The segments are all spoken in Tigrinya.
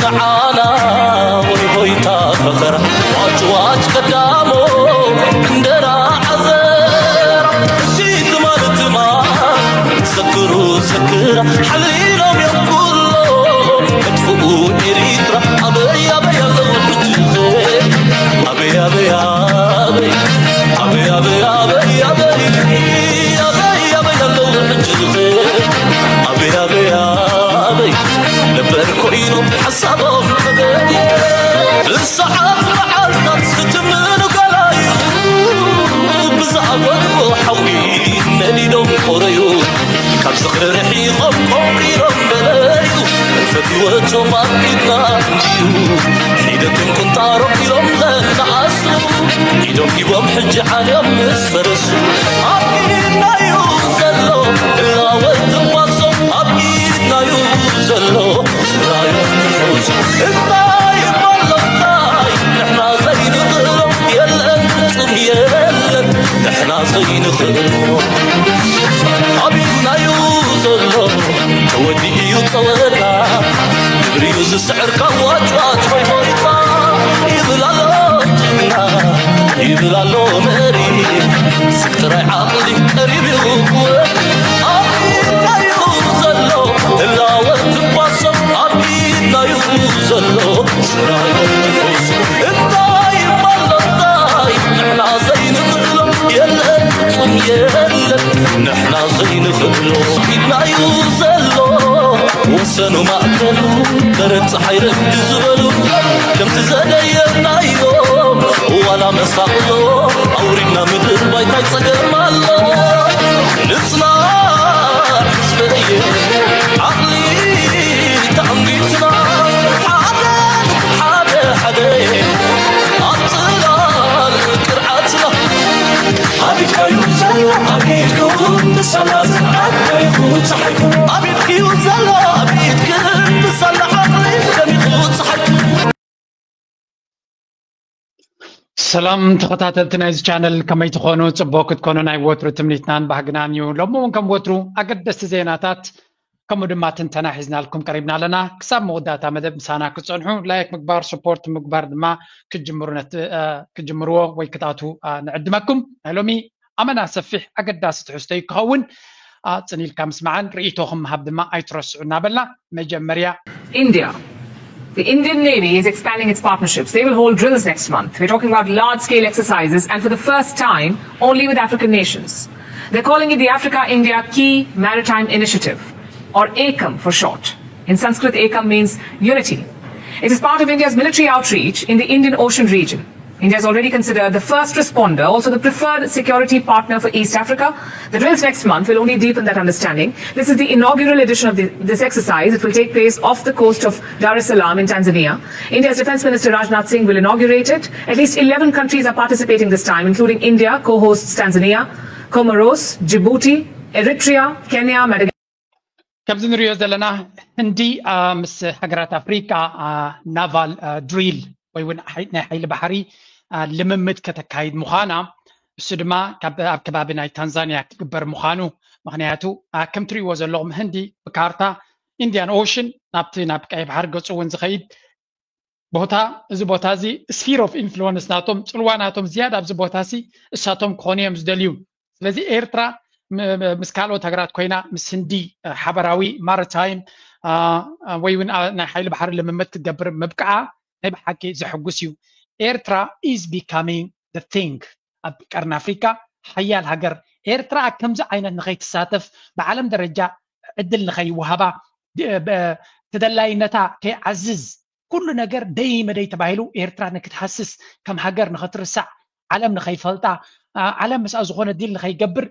ዓና ወይ ሆይታ ፈኸራ ዋጭ ዋጭ ቀዳሞ እንደራ ዓዘራ እቲ ትማል ትማል ዘክሩ ዘክራ ሓሊሎም እዮም ኩሎ መጥፍኡ ኤሪትራ ኣበይ ኣበይ ኣለዉ ሕጂ ኸ ኣበይ ኣበይ ኣበይ ኣበይ ኣበይ ኣበይ ኣበይ ኣበይ ኣበይ ኣለዉ ሕጂ ኸ ኣበይ ኣበይ ኣበይ ነበር ኮይኖም ሓሳቦም ተገድየ ብሰዓት መዓልታት ዝትምኑ ገላዩ ብዝኣጎድቦ ሓዊ ነዲዶም ቆረዩ ካብ ዝኽሪ ርሒቖም ቆንቂሮም በለዩ ፈትወቶም ኣብ ኢድና እንድዩ ሒደቶም ቁንጣሮም ኢሎም ዘነኣሱ ኢዶም ሂቦም ሕጂ ዓልዮም ምስ ፈረሱ ኣብ ኢድናዩ ዘሎ ህላወ ትንፋሶም ኣብ ኢድናዩ ዘሎ ስራዮም ትፈውሱ እንታይ ይባሎ እንታይ ንሕና ዘይንኽእሎ የለን ፍጹም የለን ንሕና ዘይንኽእሎ ኣብ ኢድናዩ ዘሎ ተወዲኡ እዩ ጸወታ ግብሪ እዩ ዝስዕር ካብ ዋጭዋጭ ሆይ ሆይታ ይብል ኣሎ ጅግና ይብል ኣሎ መሪ ስግ ጥራይ ዓቕሊ ቀሪብ እዩ ክወድ ኣብ ኢድናዩ ዘሎ ህላወ ትንፋሶም ኣብ ኢድናዩ ዘሎ ስራዮም ትፈውሱ እንታይ ይባሎ እንታይ ንሕና ዘይንኽእሎ የለን ፍጹም የለን ንሕና ዘይንኽእሎ ኢድናዩ ዘሎ ወሰኑ ማእከሉ በረድ ፀሓይ ረፍዲ ዝበሉ ከምቲ ዘደየብናዮ ዋላ መሳቕሎ ኣውሪድና ምድር ባይታይ ፀገም ኣሎ ንፅናዕ ህዝበየ ዓቕሊ ተዓንጊትና ሓደ ሓደ ሓደ ኣብ ፅላል ቅርዓትና ኣቢድካዩ ዘሎ ኣቢድኩም ብሳላ ዝዓበይኹ ፀሓይኩም ኣቢድክዩ ዘሎ ኣቢድክን ብሳላ ዓቕሊ ደሚኹ ፀሓይኩም ሰላም ተኸታተልቲ ናይዚ ቻነል ከመይ ትኾኑ? ጽቡቕ ክትኮኑ ናይ ወትሩ ትምኒትናን ባህግናን እዩ። ሎሚ እውን ከም ወትሩ ኣገደስቲ ዜናታት ከምኡ ድማ ትንተና ሒዝናልኩም ቀሪብና ኣለና። ክሳብ መወዳእታ መደብ ምሳና ክትጸንሑ ላይክ ምግባር፣ ስፖርት ምግባር ድማ ክትጅምሩ ነት- እ፣ ክትጅምርዎ ወይ ክትኣትዉ እ፣ ንዕድመኩም። ናይ ሎሚ ኣመና ሰፊሕ ኣገዳሲ ትሕዝቶ እዩ ክኸውን። እ፣ ጽን ኢልካ ምስማዕን ርእይቶኹም ምሃብ ድማ ኣይትረስዑ እናበልና መጀመርያ India. The Indian Navy is expanding its partnerships. They will hold drills next month. We're talking about large scale exercises, and for the first time, only with African nations. They're calling it the Africa India Key Maritime Initiative, or ACOM for short. In Sanskrit, ACOM means unity. It is part of India's military outreach in the Indian Ocean region. India is already considered the first responder, also the preferred security partner for East Africa. The drills next month will only deepen that understanding. This is the inaugural edition of the, this exercise. It will take place off the coast of Dar es Salaam in Tanzania. India's Defense Minister Rajnath Singh will inaugurate it. At least eleven countries are participating this time, including India, co hosts Tanzania, Comoros, Djibouti, Eritrea, Kenya, Madagascar. ከምዚ ንሪኦ ዘለና ህንዲ ምስ ሃገራት ኣፍሪቃ ናቫል ድሪል ወይ እውን ናይ ሓይሊ ባሕሪ ልምምድ ከተካይድ ምዃና እሱ ድማ ኣብ ከባቢ ናይ ታንዛንያ ክግበር ምዃኑ ምክንያቱ ከም ትሪእዎ ዘለኹም ህንዲ ብካርታ ኢንዲያን ኦሽን ናብቲ ናብ ቀይ ባሕሪ ገፁ እውን ዝኸይድ ቦታ እዚ ቦታ እዚ sphere of influence ናቶም ፅልዋ ናቶም ዝያዳ ኣብዚ ቦታ ሲ እሳቶም ክኾኑ እዮም ዝደልዩ ስለዚ ኤርትራ ምስ ካልኦት ሃገራት ኮይና ምስ ህንዲ ሓበራዊ ማሪታይም ወይ እውን ናይ ሓይሊ ባሕሪ ልምምድ ክትገብር ምብቅዓ ናይ ብሓቂ ዘሐጉስ እዩ ኤርትራ is becoming the thing ኣብ ቀርኒ ኣፍሪካ ሓያል ሃገር ኤርትራ ኣብ ከምዚ ዓይነት ንኸይትሳተፍ ብዓለም ደረጃ ዕድል ንኸይወሃባ ተደላይነታ ከይዓዝዝ ኩሉ ነገር ደይ መደይ ተባሂሉ ኤርትራ ንክትሃስስ ከም ሃገር ንኽትርሳዕ ዓለም ንኸይፈልጣ ዓለም ምስኣ ዝኾነ ዲል ንኸይገብር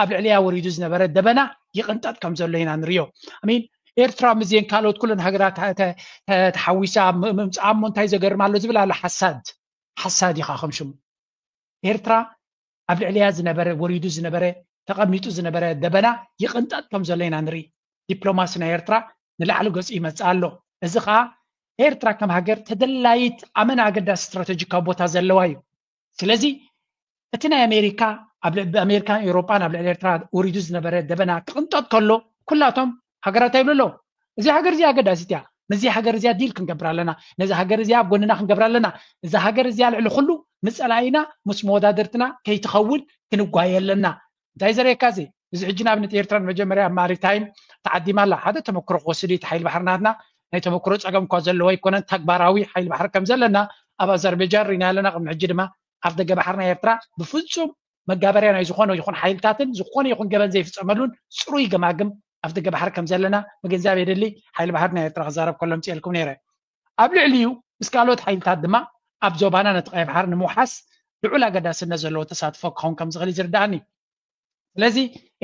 ኣብ ልዕሊያ ወሪዱ ዝነበረ ደበና ይቕንጠጥ ከም ዘሎ ኢና ንሪኦ ሚን ኤርትራ ምስዜን ካልኦት ኩለን ሃገራት ተሓዊሳ ምምፅኣሞ እንታይ ዘገርም ኣሎ ዝብል ኣሎ ሓሳድ ሓሳድ ኢኻ ከም ሽሙ ኤርትራ ኣብ ልዕሊያ ዝነበረ ወሪዱ ዝነበረ ተቐሚጡ ዝነበረ ደበና ይቕንጠጥ ከም ዘሎ ኢና ንርኢ ዲፕሎማሲ ናይ ኤርትራ ንላዕሊ ገፁ ይመፅእ ኣሎ እዚ ከዓ ኤርትራ ከም ሃገር ተደላይት ኣመን ኣገዳሲ ስትራተጂካዊ ቦታ ዘለዋ እዩ ስለዚ እቲ ናይ ኣሜሪካ ኣብ ኣሜሪካን ኤውሮጳን ኣብ ልዕሊ ኤርትራ ውሪዱ ዝነበረ ደበና ክቕንጠጥ ከሎ ኩላቶም ሃገራት ይብሉ ኣለዉ እዚ ሃገር እዚ ኣገዳሲት እያ ነዚ ሃገር እዚኣ ዲል ክንገብር ኣለና። ነዚ ሃገር እዚኣ ኣብ ጎንና ክንገብር ኣለና። እዛ ሃገር እዚኣ ልዕሊ ኩሉ ንፀላኢና ምስ መወዳድርትና ከይትኸውን ክንጓየ ኣለና። እንታይ ዘርእየካ እዚ? እዚ ሕጂ ንኣብነት ኤርትራ ንመጀመርያ ኣብ ማሪታይም ተዓዲማ ኣላ። ሓደ ተመክሮ ክወስድ እዩ። እቲ ሓይሊ ባሕሪ ናትና ናይ ተመክሮ ፀገም እኳ ዘለዎ ኣይኮነን። ተግባራዊ ሓይሊ ባሕሪ ከም ዘለና ኣብ ኣዘርቤጃን ርኢና ኣለና። ቅድሚ ሕጂ ድማ ኣብ ደገ ባሕሪ ናይ ኤርትራ ብፍጹም መጋበርያ ናይ ዝኾነ ይኹን ሓይልታትን ዝኾነ ይኹን ገበን ዘይፍጸመሉን ጽሩይ ገማግም ኣብ ደገ ባሕሪ ከም ዘለና ምግንዛብ የድሊ። ሓይሊ ባሕሪ ናይ ኤርትራ ክዛረብ ከሎ ምጽኤልኩም ነይረ። ኣብ ልዕሊኡ ምስ ካልኦት ሓይልታት ድማ ኣብ ዞባና ነቲ ቀይ ባሕሪ ንምውሓስ ልዑል ኣገዳስነት ዘለዎ ተሳትፎ ክኸውን ከም ዝኽእል እዩ ዝርድኣኒ። ስለዚ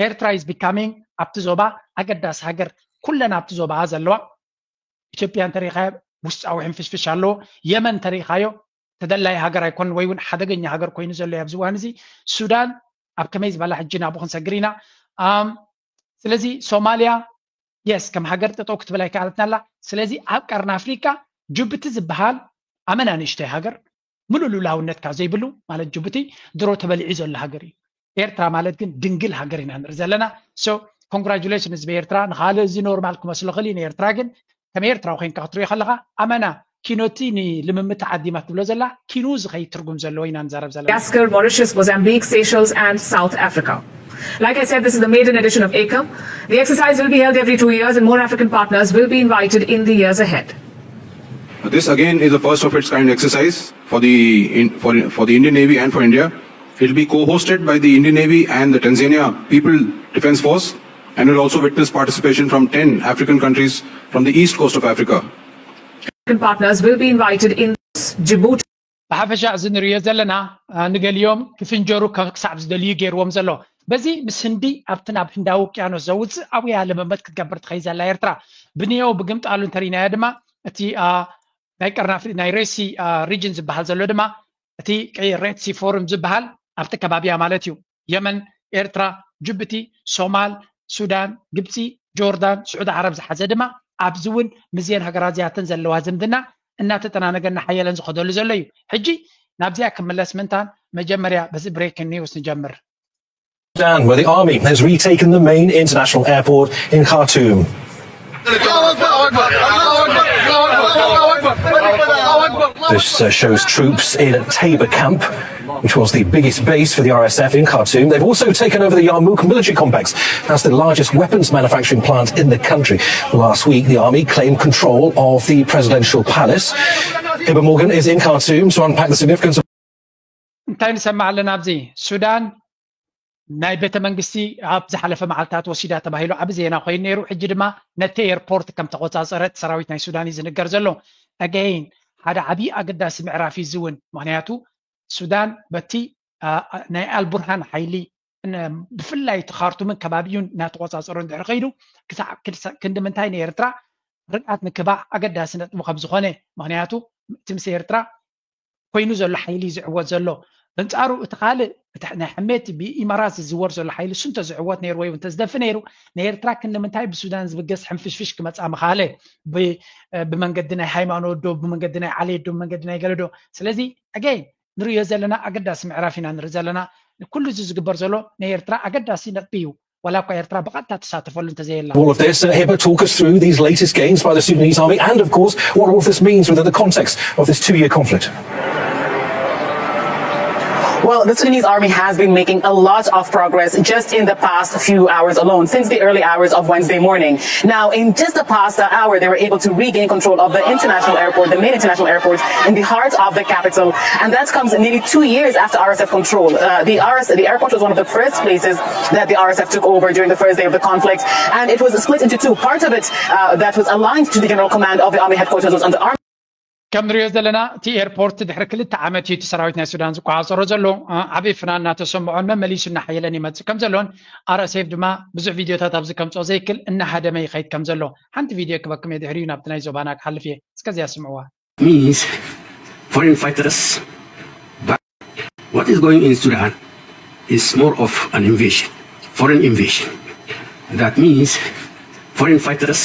ኤርትራ is becoming ኣብቲ ዞባ ኣገዳሲ ሃገር፣ ኩለን ኣብቲ ዞባ ዘለዋ ኢትዮጵያ እንተሪኢኻዮ ውስጣዊ ሕንፍሽፍሽ ኣለዎ። የመን እንተሪኢኻዮ ተደላይ ሃገር ኣይኮን ወይ እውን ሓደገኛ ሃገር ኮይኑ ዘሎ ኣብዚ እዋን እዚ። ሱዳን ኣብ ከመይ ዝበላ ሕጂ ናብኡ ክንሰግር ኢና። ኣም፣ ስለዚ ሶማልያ የስ ከም ሃገር ጠጠው ክትብል ኣይከኣለትን ኣላ። ስለዚ ኣብ ቀርኒ ኣፍሪካ ጅቡቲ ዝበሃል ኣመና ንእሽተይ ሃገር ምሉእ ልኡላውነትካ ዘይብሉ ማለት ጅቡቲ ድሮ ተበሊዑ ዘሎ ሃገር እዩ። ኤርትራ ማለት ግን ድንግል ሃገር ኢና ንርኢ ዘለና። So congratulations ህዝቢ ኤርትራ። ንኻልእ እዚ ኖርማል ክመስሎ ክእል እዩ፣ ንኤርትራ ግን ከም ኤርትራዊ ኮይንካ ክትሪኦ ከለኻ ኣመና ኪኖቲ ንልምምድ ተዓዲማ ትብሎ ዘላ ኪኑ ዝኸይድ ትርጉም ዘለዎ ኢና ንዛረብ ዘለና። Madagascar, Mauritius, Mozambique, Seychelles, and South Africa. Like I said, this is the maiden edition of ACOM. The exercise will be held every two years, and more African partners will be invited in the years ahead. This again is the first of its kind exercise for the in, for, for the Indian Navy and for India. It will be co-hosted by the Indian Navy and the Tanzania People Defense Force, and will also witness participation from ten African countries from the east coast of Africa. African partners will be invited in Djibouti. ብሓፈሻ እዚ ንሪኦ ዘለና ንገሊኦም ክፍንጀሩ ክሳብ ዝደልዩ ገይርዎም ዘሎ። በዚ ምስ ህንዲ ኣብቲ ናብ ህንዳዊ ውቅያኖስ ዘውፅእ ኣብያ ልምምድ ክትገብር ትኸይ ዘላ ኤርትራ ብንየው ብግምጣሉ እንተሪናዮ ድማ እቲ ናይ ቀርኒ ኣፍሪ ናይ ሬሲ ሪጅን ዝበሃል ዘሎ ድማ እቲ ቀይ ሬድ ሲ ፎርም ዝበሃል ኣብቲ ከባቢያ ማለት እዩ። የመን፣ ኤርትራ፣ ጅቡቲ፣ ሶማል፣ ሱዳን፣ ግብፂ፣ ጆርዳን፣ ስዑዲ ዓረብ ዝሓዘ ድማ ኣብዚ እውን ምስዘን ሃገራት እዚኣተን ዘለዋ ዝምድና እናተጠናነገ እናሓየለን ዝኸደሉ ዘሎ እዩ። ሕጂ ናብዚኣ ክምለስ ምንታን መጀመርያ በዚ ብሬኪንግ ኒውስ ንጀምር። Sudan, where the army has retaken the main international airport in Khartoum. This uh, shows troops in Tabor camp, which was the biggest base for the R S F in Khartoum. They've also taken over the Yarmouk military complex. That's the largest weapons manufacturing plant in the country. Last week, the army claimed control of the presidential palace. Ibba Morgan is in Khartoum to unpack the significance of እንታይ ንሰምዕ ኣለና ኣብዚ ሱዳን ናይ ቤተ መንግስቲ ኣብ ዝሓለፈ መዓልታት ወሲዳ ተባሂሉ ዓቢ ዜና ኮይኑ ነይሩ። ሕጂ ድማ ነቲ ኤርፖርት ከም ተቆጻጸረ እቲ ሰራዊት ናይ ሱዳን እዩ ዝንገር ዘሎ። ኣገይን ሓደ ዓቢ ኣገዳሲ ምዕራፍ እዩ እዚ እውን፣ ምክንያቱ ሱዳን በቲ ናይ ኣልቡርሃን ሓይሊ ብፍላይ እቲ ካርቱምን ከባቢኡን እናተቆጻጸሩ እንድሕር ከይዱ ክሳዕ ክንዲ ምንታይ ንኤርትራ ርግኣት ምክባዕ ኣገዳሲ ነጥቢ ከም ዝኾነ፣ ምክንያቱ እቲ ምስ ኤርትራ ኮይኑ ዘሎ ሓይሊ ዝዕወት ዘሎ። በንጻሩ እቲ ካልእ ናይ ሕሜት ብኢማራት ዝዝወር ዘሎ ሓይሊ እሱ እንተዝዕወት ነይሩ ወይ እንተዝደፊ ነይሩ ንኤርትራ ክንዲ ምንታይ ብሱዳን ዝብገስ ሕንፍሽፍሽ ክመጻ ምኻለ። ብመንገዲ ናይ ሃይማኖት ዶ ብመንገዲ ናይ ዓሌት ዶ ብመንገዲ ናይ ገለ ዶ? ስለዚ ኣገይን ንርእዮ ዘለና ኣገዳሲ ምዕራፍ ኢና ንርኢ ዘለና። ኩሉ እዚ ዝግበር ዘሎ ናይ ኤርትራ ኣገዳሲ ነጥቢ እዩ። ዋላ እኳ ኤርትራ ብቐጥታ ትሳተፈሉ እንተዘየላ። All of this, uh, Hiba, talk us through these latest gains by the Sudanese army and, of course, what all of this means within the context of this two-year conflict. Well, the Sudanese army has been making a lot of progress just in the past few hours alone, since the early hours of Wednesday morning. Now, in just the past hour, they were able to regain control of the international airport, the main international airport in the heart of the capital. And that comes nearly two years after R S F control. Uh, the, R S, the airport was one of the first places that the R S F took over during the first day of the conflict. And it was split into two. Part of it uh, that was aligned to the general command of the army headquarters was under army. ከም ንሪኦ ዘለና እቲ ኤርፖርት ድሕሪ ክልተ ዓመት እዩ እቲ ሰራዊት ናይ ሱዳን ዝቆፃፀሮ ዘሎ። ዓብዪ ፍናን እናተሰምዖን መመሊሱ እናሓየለን ይመፅእ ከም ዘሎን ኣርኤስኤፍ ድማ ብዙሕ ቪድዮታት ኣብዚ ከምፅኦ ዘይክል እናሃደመ ይኸይድ ከም ዘሎ ሓንቲ ቪድዮ ክበኩም እየ ድሕሪኡ ናብቲ ናይ ዞባና ክሓልፍ እየ። እስከዚኣ ስምዕዋ። Means foreign fighters back. What is going in Sudan is more of an invasion, foreign invasion. That means foreign fighters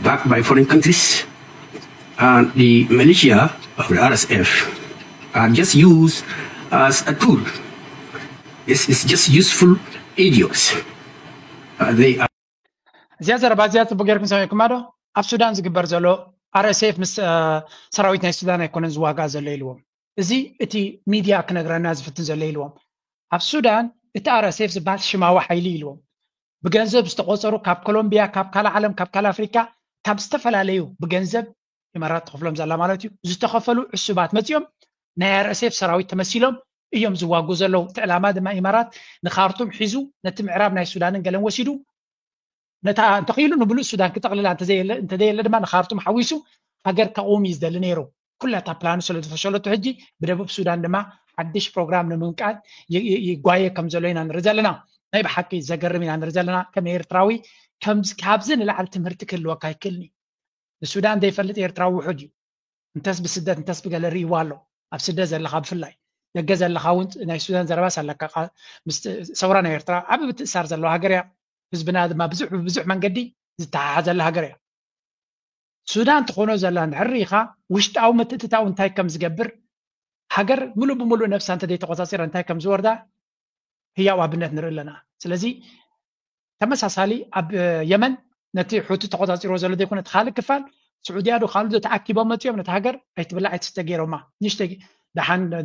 backed by foreign countries and the militia of the R S F are just used as a tool. It's, it's just useful idiots. Uh, they are እዚኣ ዘረባ እዚኣ ፅቡቅ ጌርኩም ሰሚዕኩማ ዶ? ኣብ ሱዳን ዝግበር ዘሎ RSF ምስ ሰራዊት ናይ ሱዳን ኣይኮነን ዝዋጋእ ዘሎ ኢልዎም። እዚ እቲ ሚድያ ክነግረና ዝፍትን ዘሎ ኢልዎም። ኣብ ሱዳን እቲ RSF ዝበሃል ሽማዊ ሓይሊ ኢልዎም። ብገንዘብ ዝተቆፀሩ ካብ ኮሎምቢያ፣ ካብ ካልእ ዓለም፣ ካብ ካልእ ኣፍሪካ፣ ካብ ዝተፈላለዩ ብገንዘብ ኢማራት ትኸፍሎም ዘላ ማለት እዩ ዝተኸፈሉ ዕሱባት መፂኦም ናይ RSF ሰራዊት ተመሲሎም እዮም ዝዋጉ ዘለዉ። እቲ ዕላማ ድማ ኢማራት ንካርቱም ሒዙ ነቲ ምዕራብ ናይ ሱዳንን ገለን ወሲዱ ነታ እንተኽኢሉ ንብሉእ ሱዳን ክጠቕልላ እንተዘየለ ድማ ንካርቱም ሓዊሱ ሃገር ከቕውም እዩ ዝደሊ ነይሩ። ኩላ እታ ፕላኑ ስለ ዝፈሸለቱ ሕጂ ብደቡብ ሱዳን ድማ ሓድሽ ፕሮግራም ንምንቃል ይጓየ ከም ዘሎ ኢና ንርኢ ዘለና። ናይ ብሓቂ ዘገርም ኢና ንርኢ ዘለና። ከም ኤርትራዊ ካብዚ ንላዕሊ ትምህርቲ ክህልወካ ይክእልኒ። ንሱዳን ዘይፈልጥ ኤርትራዊ ውሑድ እዩ። እንተስ ብስደት እንተስ ብገለ ርእይዎ ኣሎ። ኣብ ስደት ዘለኻ ብፍላይ ደገ ዘለኻ እውን ናይ ሱዳን ዘረባስ ኣለካ። ምስ ሰውራ ናይ ኤርትራ ዓቢ ብትእሳር ዘለዋ ሃገር እያ። ህዝብና ድማ ብዙሕ ብብዙሕ መንገዲ ዝተሓሓዘላ ሃገር እያ። ሱዳን ትኾኖ ዘላ እንድሕር ርኢኻ ውሽጣዊ ምትእትታው እንታይ ከም ዝገብር፣ ሃገር ምሉእ ብምሉእ ነብሳ እንተ ዘይተቆጻጺራ እንታይ ከም ዝወርዳ ህያው ኣብነት ንርኢ ኣለና። ስለዚ ተመሳሳሊ ኣብ የመን ነቲ ሑቲ ተቆጻጺርዎ ዘሎ ዘይኮነ እቲ ካልእ ክፋል ስዑድያ ዶ ካልእ ዶ ተኣኪቦም መጺኦም ነቲ ሃገር ኣይትብላዕ ኣይትስተ ገይሮማ። ንእሽተይ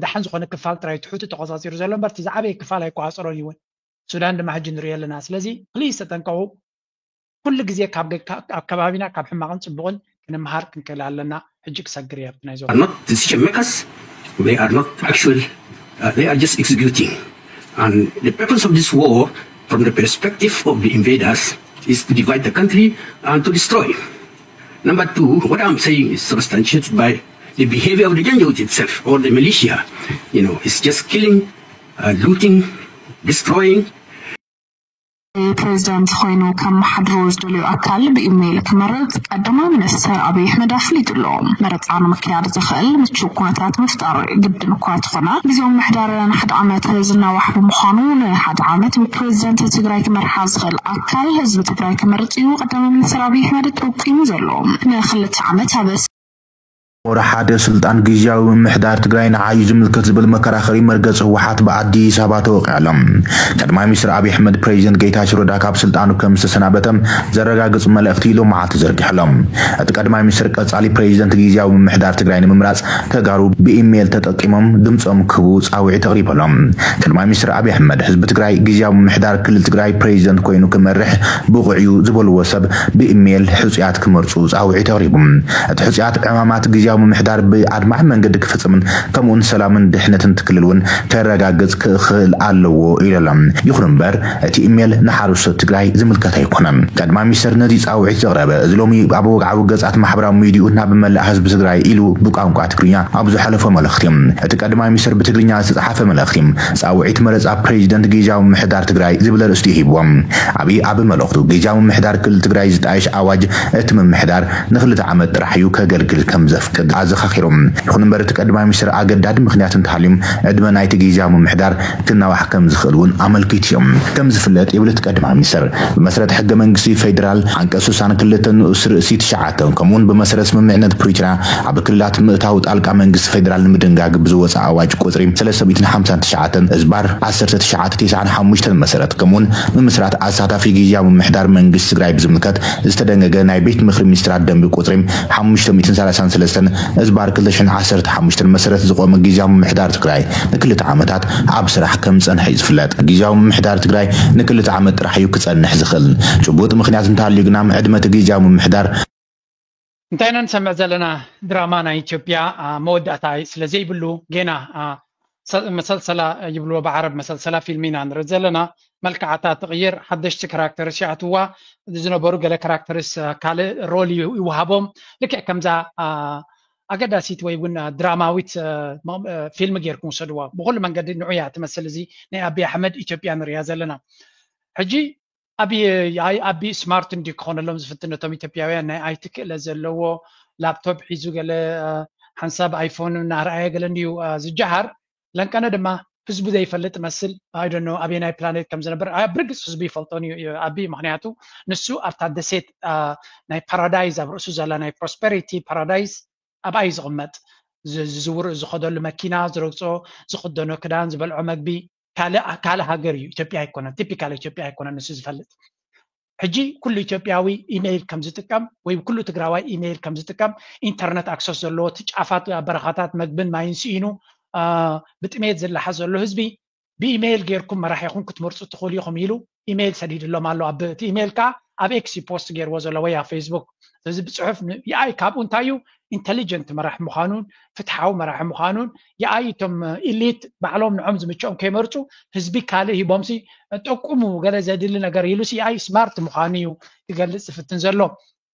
ደሓን ዝኾነ ክፋል ጥራይ እቲ ሑቲ ተቆጻጺሩ ዘሎ እምበር እቲ ዝዓበየ ክፋል ኣይቆጻጸሮን እዩ እውን። ሱዳን ድማ ሕጂ ንሪኦ ኣለና። ስለዚ ፕሊዝ ተጠንቀቑ። ኩሉ ግዜ ካብ ከባቢና ካብ ሕማቕን ጽቡቕን ክንምሃር ክንክእል ኣለና። ሕጂ ክሰግር እየ ኣብቲ ናይ ዞባ። Decision makers, they are not actual, they are just executing. And the purpose of this war, from the perspective of the invaders, is to divide the country and to destroy. Number two, what I'm saying is substantiated by the behavior of the Janjaweed itself or the militia. You know, it's just killing, uh, looting, destroying. ፕሬዚዳንት ኮይኑ ከመሓድሮ ዝደልዮ ኣካል ብኢሜይል ክመርጽ ቀዳማይ ሚኒስተር ኣብይ ኣሕመድ ኣፍሊጡ ኣሎ። መረጻ ንምክያድ ዘኽእል ምቹእ ኩነታት ምፍጣር ግድን እኳ ተኾነ፣ ግዜያዊ ምምሕዳር ንሓደ ዓመት ዝናዋሕ ብምዃኑ ንሓደ ዓመት ብፕሬዚዳንት ትግራይ ክመርሓ ዝኽእል ኣካል ህዝቢ ትግራይ ክመርጽ እዩ ቀዳማይ ሚኒስተር ኣብይ ኣሕመድ ጠቂሙ ዘሎ። ንክልተ ዓመት ኣብ ወረ ሓደ ስልጣን ግዝያዊ ምምሕዳር ትግራይ ንዓዩ ዝምልከት ዝብል መከራኸሪ መርገፂ ህወሓት ብኣዲስ ኣበባ ተወቂዑ ኣሎ። ቀዳማይ ሚኒስትር ኣብይ ኣሕመድ ፕሬዚደንት ጌታቸው ረዳ ካብ ስልጣኑ ከም ዝተሰናበተ ዘረጋግፅ መልእኽቲ ሎማዓልቲ ዘርጊሑ ኣሎ። እቲ ቀዳማይ ሚኒስትር ቀፃሊ ፕሬዚደንት ግዝያዊ ምምሕዳር ትግራይ ንምምራፅ ተጋሩ ብኢሜይል ተጠቂሞም ድምፆም ክህቡ ፃውዒት ኣቕሪቡ ኣሎ። ቀዳማይ ሚኒስትር ኣብይ ኣሕመድ ህዝቢ ትግራይ ግዝያዊ ምምሕዳር ክልል ትግራይ ፕሬዚደንት ኮይኑ ክመርሕ ብቑዕ እዩ ዝበልዎ ሰብ ብኢሜይል ሕፁያት ክመርፁ ፃውዒት ኣቕሪቡ። እቲ ሕፁያት ዕማማት ግዝያዊ ምምሕዳር ብኣድማዒ መንገዲ ክፍፅምን ከምኡውን ሰላምን ድሕነትን እቲ ክልል እውን ከረጋግፅ ክኽእል ኣለዎ ኢሉ ኣሎ። ይኹን እምበር እቲ ኢሜይል ንሓረስቶት ትግራይ ዝምልከት ኣይኮነን። ቀዳማይ ሚኒስተር ነዚ ፃውዒት ዘቕረበ እዚ ሎሚ ኣብ ወግዓዊ ገፃት ማሕበራዊ ሚዲኡ ናብ መላእ ህዝቢ ትግራይ ኢሉ ብቋንቋ ትግርኛ ኣብ ዝሓለፎ መልእኽቲ እዩ። እቲ ቀዳማይ ሚኒስተር ብትግርኛ ዝተፅሓፈ መልእኽቲ ፃውዒት መረፃ ፕሬዚደንት ግዝያዊ ምምሕዳር ትግራይ ዝብል ኣርእስቲ እዩ ሂብዎ። ኣብይ ኣብ መልእኽቱ ግዝያዊ ምምሕዳር ክልል ትግራይ ዝጣየሽ ኣዋጅ እቲ ምምሕዳር ንክልተ ዓመት ጥራሕ እዩ ከገልግል ከም ዘፍቅድ ኣዘኻኺሩ። ይኹን እምበር እቲ ቀዳማይ ሚኒስትር ኣገዳዲ ምኽንያት እንተሃልዩ ዕድመ ናይቲ ግዝያዊ ምምሕዳር ክናዋሕ ከም ዝኽእል እውን ኣመልኪቱ እዩ። ከም ዝፍለጥ ይብል እቲ ቀዳማይ ሚኒስትር ብመሰረት ሕገ መንግስቲ ፌዴራል ዓንቀፅ ስሳን ክልተን ንኡስ ርእሲ ትሽዓተ ከምኡውን ብመሰረት ስምምዕነት ፕሪቶርያ ኣብ ክልላት ምእታው ጣልቃ መንግስቲ ፌዴራል ንምድንጋግ ብዝወፀ ኣዋጅ ቁፅሪ ሰለስተ ሚእትን ሓምሳን ትሽዓተን እዝባር ዓሰርተ ትሽዓተ ተስዓን ሓሙሽተን መሰረት ከምኡውን ምምስራት ኣሳታፊ ግዝያዊ ምምሕዳር መንግስቲ ትግራይ ብዝምልከት ዝተደንገገ ናይ ቤት ምኽሪ ሚኒስትራት ደንቢ ቁፅሪ ሓሙሽተ ሚእትን ሰላሳን ሰለስተን እዝባር ክልተ ሽሕን ዓሰርተ ሓሙሽተን መሰረት ዝቖመ ግዝያዊ ምምሕዳር ትግራይ ንክልተ ዓመታት ኣብ ስራሕ ከም ዝፀንሐ እዩ ዝፍለጥ። ግዝያዊ ምምሕዳር ትግራይ ንክልተ ዓመት ጥራሕ እዩ ክፀንሕ ዝኽእል። ጭቡጥ ምኽንያት እንተሃልዩ ግና ዕድመ እቲ ግዝያዊ ምምሕዳር እንታይ ኢና ንሰምዕ ዘለና? ድራማ ናይ ኢትዮጵያ መወዳእታ ስለ ዘይብሉ ጌና መሰልሰላ ይብልዎ ብዓረብ፣ መሰልሰላ ፊልም ኢና ንርኢ ዘለና። መልክዓታ ትቕይር፣ ሓደሽቲ ካራክተርስ ይኣትዋ። ዝነበሩ ገለ ካራክተርስ ካልእ ሮል ይወሃቦም። ልክዕ ከምዛ ኣገዳሲት ወይ እውን ድራማዊት ፊልም ጌርኩም ውሰድዋ። ብኩሉ መንገዲ ንዑ እያ ትመስል። እዚ ናይ ኣቢ ኣሕመድ ኢትዮጵያ ንሪያ ዘለና ሕጂ። ኣቢ ኣቢ ስማርት እንዲ ክኾነሎም ዝፍትን ነቶም ኢትዮጵያውያን ናይ ኣይቲ ክእለት ዘለዎ ላፕቶፕ ሒዙ ገለ ሓንሳብ ኣይፎን እናረኣየ ገለ እንዲዩ ዝጀሃር። ለንቀነ ድማ ህዝቡ ዘይፈልጥ መስል ኣይደኖ ኣበየናይ ፕላኔት ከም ዝነበር ብርግፅ ህዝቡ ይፈልጦን እዩ ኣቢ። ምክንያቱ ንሱ ኣብታ ደሴት ናይ ፓራዳይዝ ኣብ ርእሱ ዘላ ናይ ፕሮስፐሪቲ ፓራዳይዝ ኣብኣ እዩ ዝቕመጥ። ዝዝውር ዝኸደሉ መኪና፣ ዝረግፆ ዝኽደኖ ክዳን፣ ዝበልዖ መግቢ ካልእ ካልእ ሃገር እዩ። ኢትዮጵያ ኣይኮነን። ቲፒካል ኢትዮጵያ ኣይኮነን ንሱ ዝፈልጥ። ሕጂ ኩሉ ኢትዮጵያዊ ኢሜይል ከም ዝጥቀም ወይ ኩሉ ትግራዋይ ኢሜይል ከም ዝጥቀም፣ ኢንተርነት ኣክሰስ ዘለዎ፣ እቲ ጫፋት በረኻታት መግብን ማይን ስኢኑ፣ አ፣ ብጥሜት ዝለሓስ ዘሎ ህዝቢ ብኢሜይል ጌርኩም መራሒኹም ክትመርፁ ትኽእሉ ኢኹም ኢሉ ኢሜይል ሰዲድሎም ኣሎ። ኣብ እቲ ኢሜይል ከዓ ኣብ ኤክስ እዩ ፖስት ገይርዎ ዘሎ ወይ ኣብ ፌስቡክ። ስለዚ ብፅሑፍ ን-፣ የኣይ ካብኡ እንታይ እዩ? ኢንተሊጀንት መራሒ ምዃኑን ፍትሓዊ መራሒ ምዃኑን፣ የኣይ እቶም ኢሊት ባዕሎም ንዖም ዝምችኦም ከይመርፁ ህዝቢ ካልእ ሂቦምሲ ጠቁሙ ገለ ዘድሊ ነገር ኢሉሲ የኣይ ስማርት ምዃኑ እዩ ክገልፅ ዝፍትን ዘሎ።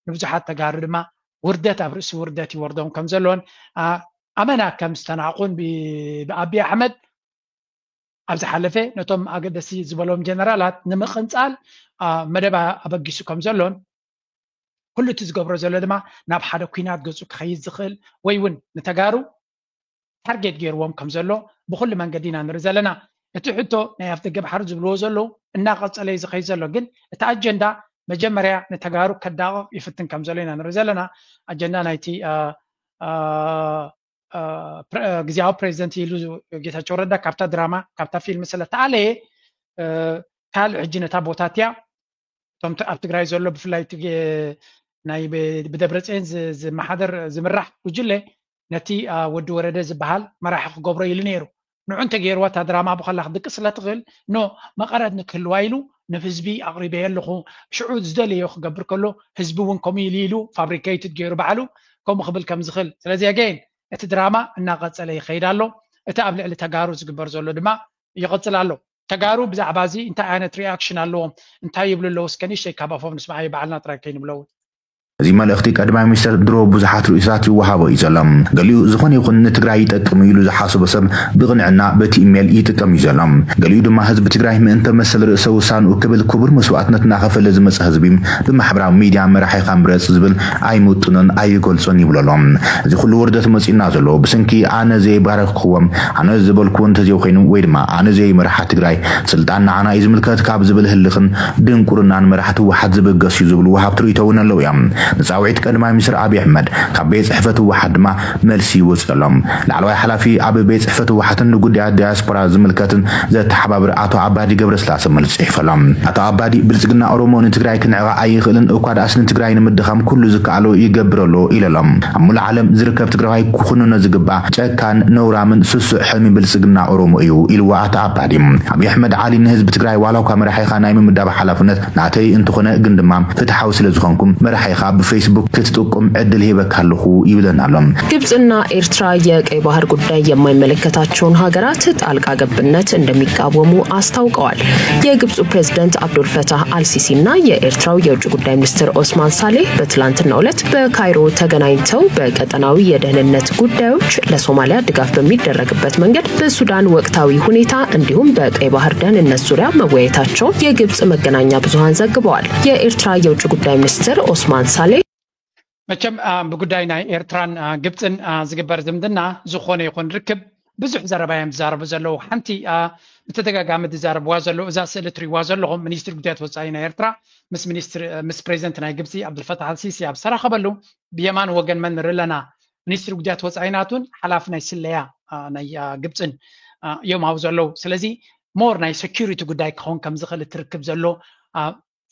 ንብዙሓት ተጋሩ ድማ ውርደት ኣብ ርእሲ ውርደት ይወርዶም ከም ዘሎን፣ አ፣ ኣመና ከም ዝተናቑን ብ-፣ ብኣቢ ኣሕመድ ኣብ ዝሓለፈ ነቶም ኣገደሲ ዝበሎም ጀነራላት ንምቕንጻል፣ አ፣ መደብ ኣበጊሱ ከም ዘሎን፣ ኩሉ እቲ ዝገብሮ ዘሎ ድማ ናብ ሓደ ኲናት ገጹ ክኸይድ ዝኽእል ወይ እውን ንተጋሩ ታርጌት ገይርዎም ከም ዘሎ ብኹሉ መንገዲ ኢና ንርኢ ዘለና። እቲ ሕቶ ናይ ኣፍ ደገ ባሕሪ ዝብልዎ ዘለዉ እናቐጸለ እዩ ዝኸይድ ዘሎ፣ ግን እቲ ኣጀንዳ መጀመርያ ንተጋሩ ከዳቕቕ ይፍትን ከም ዘሎ ኢና ንርኢ ዘለና። ኣጀንዳ ናይቲ፣ አ፣ አ፣ አ፣ ፕረ-፣ ግዝያዊ ፕሬዚደንት ኢሉ ጌታቸው ረዳ ካብታ ድራማ፣ ካብታ ፊልም ስለ ተኣለየ፣ እ፣ ካልእ ሕጂ ነታ ቦታ እቲኣ እቶም ት-፣ ኣብ ትግራይ ዘሎ ብፍላይ እቲ ጌ-፣ ናይ ብ-፣ ብደብረፅዮን ዝ-፣ ዝመሓደር ዝምራሕ ጉጅለ ነቲ፣ አ፣ ወዲ ወረደ ዝበሃል መራሒ ክገብሮ ኢሉ ነይሩ። ንዑ እንተገይርዋ እታ ድራማ ብኸላ ክትድቅስ ስለ ትኽእል፣ ኖ፣ መቐረት ንክህልዋ ኢሉ ንህዝቢ ኣቕሪበዮ ኣለኹ፣ ሽዑ ዝደለዮ ክገብር ከሎ ህዝቢ እውን ከምኡ ኢሉ ኢሉ ፋብሪኬትድ ገይሩ ባዕሉ ከምኡ ክብል ከም ዝኽእል። ስለዚ ኣገይን እቲ ድራማ እናቐጸለ ይኸይድ ኣሎ። እቲ ኣብ ልዕሊ ተጋሩ ዝግበር ዘሎ ድማ ይቕጽል ኣሎ። ተጋሩ ብዛዕባ እዚ እንታይ ዓይነት ሪኣክሽን ኣለዎም፣ እንታይ ይብሉ ኣለዉ? እስከ ንእሽተይ ካብ ኣፎም ንስምዓዮ፣ ባዕልና ጥራይ ከይንብለውን። እዚ መልእኽቲ ቀዳማይ ሚኒስተር ድሮ ብዙሓት ርእይቶታት ይወሃቦ እዩ ዘሎ። ገሊኡ ዝኾነ ይኹን ንትግራይ ይጠቅም እዩ ኢሉ ዝሓሰቦ ሰብ ብቕንዕና በቲ ኢሜይል ይጥቀም እዩ ዘሎ። ገሊኡ ድማ ህዝቢ ትግራይ ምእንተ መሰል ርእሰ ውሳንኡ ክብል ክቡር መስዋእትነት እናኸፈለ ዝመፀ ህዝቢ ብማሕበራዊ ሚድያ መራሒኻ ምረፅ ዝብል ኣይምጥኖን ኣይገልጾን ይብሎ ኣሎ። እዚ ኩሉ ውርደት መፂኡና ዘሎ ብሰንኪ ኣነ ዘይባረኽክዎም፣ ኣነ ዝበልክዎ እንተዘይኮይኑ ወይ ድማ ኣነ ዘይመርሓ ትግራይ ስልጣን ንዓና እዩ ዝምልከት ካብ ዝብል ህልኽን ድንቁርናን መራሕቲ ህወሓት ዝብገስ እዩ ዝብሉ ወሃብቲ ርእይቶ እውን ኣለዉ እዮም። ንፃውዒት ቀዳማይ ሚኒስትር ኣብይ ኣሕመድ ካብ ቤት ፅሕፈት ህወሓት ድማ መልሲ ይወፅእ ኣሎ። ላዕለዋይ ሓላፊ ኣብ ቤት ፅሕፈት ህወሓትን ንጉዳያት ዲያስፖራ ዝምልከትን ዘተሓባብር ኣቶ ኣባዲ ገብረስላሰ መልሲ ፅሒፉ ኣሎ። ኣቶ ኣባዲ ብልፅግና ኦሮሞ ንትግራይ ክንዕቐ ኣይኽእልን፣ እኳ ደኣስ ንትግራይ ንምድኻም ኩሉ ዝከኣሎ ይገብር ኣሎ ኢሉ ኣሎ። ኣብ ሙሉእ ዓለም ዝርከብ ትግራዋይ ክኹንኖ ዝግባእ ጨካን፣ ነውራምን ስሱዕ ሕልሚ ብልፅግና ኦሮሞ እዩ ኢልዎ ኣቶ ኣባዲ። ኣብይ ኣሕመድ ዓሊ ንህዝቢ ትግራይ ዋላ እኳ መራሒኻ ናይ ምምዳብ ሓላፍነት ናተይ እንተኾነ ግን ድማ ፍትሓዊ ስለ ዝኾንኩም መራሒኻ ብፌስቡክ ክትጥቁም ዕድል ሂበካ ኣለኹ ይብለና ኣሎ። ግብፅና ኤርትራ የቀይ ባህር ጉዳይ የማይመለከታቸውን ሀገራት ጣልቃ ገብነት እንደሚቃወሙ አስታውቀዋል። የግብፁ ፕሬዝደንት አብዱል ፈታህ አልሲሲና የኤርትራው የውጭ ጉዳይ ሚኒስትር ኦስማን ሳሌህ በትላንትናው ዕለት በካይሮ ተገናኝተው በቀጠናዊ የደህንነት ጉዳዮች፣ ለሶማሊያ ድጋፍ በሚደረግበት መንገድ፣ በሱዳን ወቅታዊ ሁኔታ እንዲሁም በቀይ ባህር ደህንነት ዙሪያ መወያየታቸውን የግብፅ መገናኛ ብዙሃን ዘግበዋል። የኤርትራ የውጭ ጉዳይ ሚኒስትር ኦስማን ሳሌህ መቸም፣ አ፣ ብጉዳይ ናይ ኤርትራን፣ አ፣ ግብፅን፣ አ፣ ዝግበር ዝምድና ዝኾነ ይኹን ርክብ ብዙሕ ዘረባ እዮም ዝዛረቡ ዘለዉ። ሓንቲ፣ አ፣ ብተደጋጋሚ ዝዛረብዋ ዘለዉ፣ እዛ ስእሊ ትሪእዋ ዘለኹም፣ ሚኒስትሪ ጉዳያት ወፃኢ ናይ ኤርትራ ምስ ሚኒስትሪ፣ ምስ ፕሬዚደንት ናይ ግብፂ ኣብዱልፈታህ ኣልሲሲ ኣብ ዝተራኸበሉ፣ ብየማን ወገን መን ንርኢ ኣለና? ሚኒስትሪ ጉዳያት ወፃኢ ናቱን ሓላፊ ናይ ስለያ፣ አ፣ ናይ፣ አ፣ ግብፅን፣ አ፣ እዮም ኣብኡ ዘለዉ። ስለዚ ሞር ናይ ሴኩሪቲ ጉዳይ ክኸውን ከም ዝኽእል እትርክብ ዘሎ፣ አ፣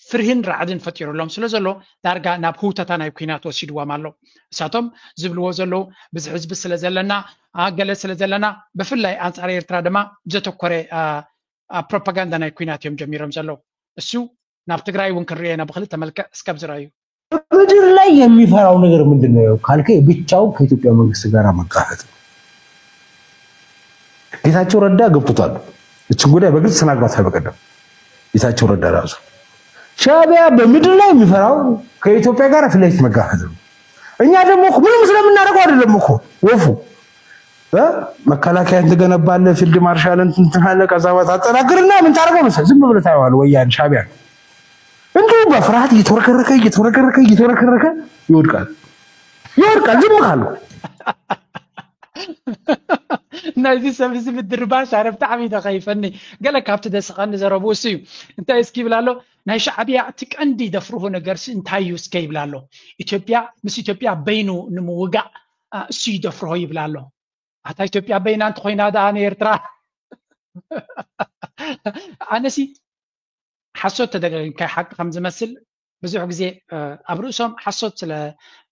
ፍርህን ራዕድን ፈጢሩሎም ስለ ዘሎ፣ ዳርጋ ናብ ህውተታ ናይ ኲናት ወሲድዎም ኣሎ። እሳቶም ዝብልዎ ዘለዉ፣ ብዙሕ ህዝቢ ስለ ዘለና፣ አ፣ ገለ ስለ ዘለና፣ ብፍላይ ኣንጻር ኤርትራ ድማ ብዘተኮረ፣ አ፣ አ፣ ፕሮፓጋንዳ ናይ ኲናት እዮም ጀሚሮም ዘለዉ። እሱ ናብ ትግራይ እውን ክንሪኦ ኢና ብክልተ መልክዕ እስከ ብዝረኣዩ። በምድር ላይ የሚፈራው ነገር ምንድን ነው ካልከኝ፣ ብቻውን ከኢትዮጵያ መንግስት ጋር መጋፈጥ ነው። ጌታቸው ረዳ ገብቶታል። እችን ጉዳይ በግልጽ ተናግሯታል በቀደም። ጌታቸው ረዳ ራሱ ሻዕቢያ በምድር ላይ የሚፈራው ከኢትዮጵያ ጋር ፊት ለፊት መጋፈጥ ነው። እኛ ደግሞ ምንም ስለምናደርገው አይደለም እኮ ወፉ፣ እ? መከላከያን ትገነባለህ፣ ፊልድ ማርሻልን ትንትናለህ፣ ከዛ በኋላ ታጠናክርና ምን ታደርገው መሰለህ? ዝም ብለህ ታየዋለህ ወያኔ ሻዕቢያ እንዲሁ በፍርሃት እየተወረከረከ፣ እየተወረከረከ፣ እየተወረከረከ ይወድቃል። ይወድቃል ዝም ካልኩ። ናይዚ ሰብ እዚ ምድርባሽ ኣነ ብጣዕሚ እዩ ተኸይፈኒ። ገለ ካብቲ ደስኸኒ ዘረብኡ እሱ እዩ። እንታይ እስኪ ይብል ኣሎ፣ ናይ ሻዕቢያ እቲ ቀንዲ ደፍርሁ ነገርሲ እንታይ እዩ እስከ ይብል ኣሎ። ኢትዮጵያ፣ ምስ ኢትዮጵያ በይኑ ንምውጋእ፣ አ፣ እሱ ይደፍርሆ ይብል ኣሎ። ኣታ ኢትዮጵያ በይና እንተኾይና ደኣ ንኤርትራ? ኣነሲ ሓሶት ተደጋጊምካ ሓቂ ከም ዝመስል ብዙሕ ግዜ ኣብ ርእሶም ሓሶት ስለ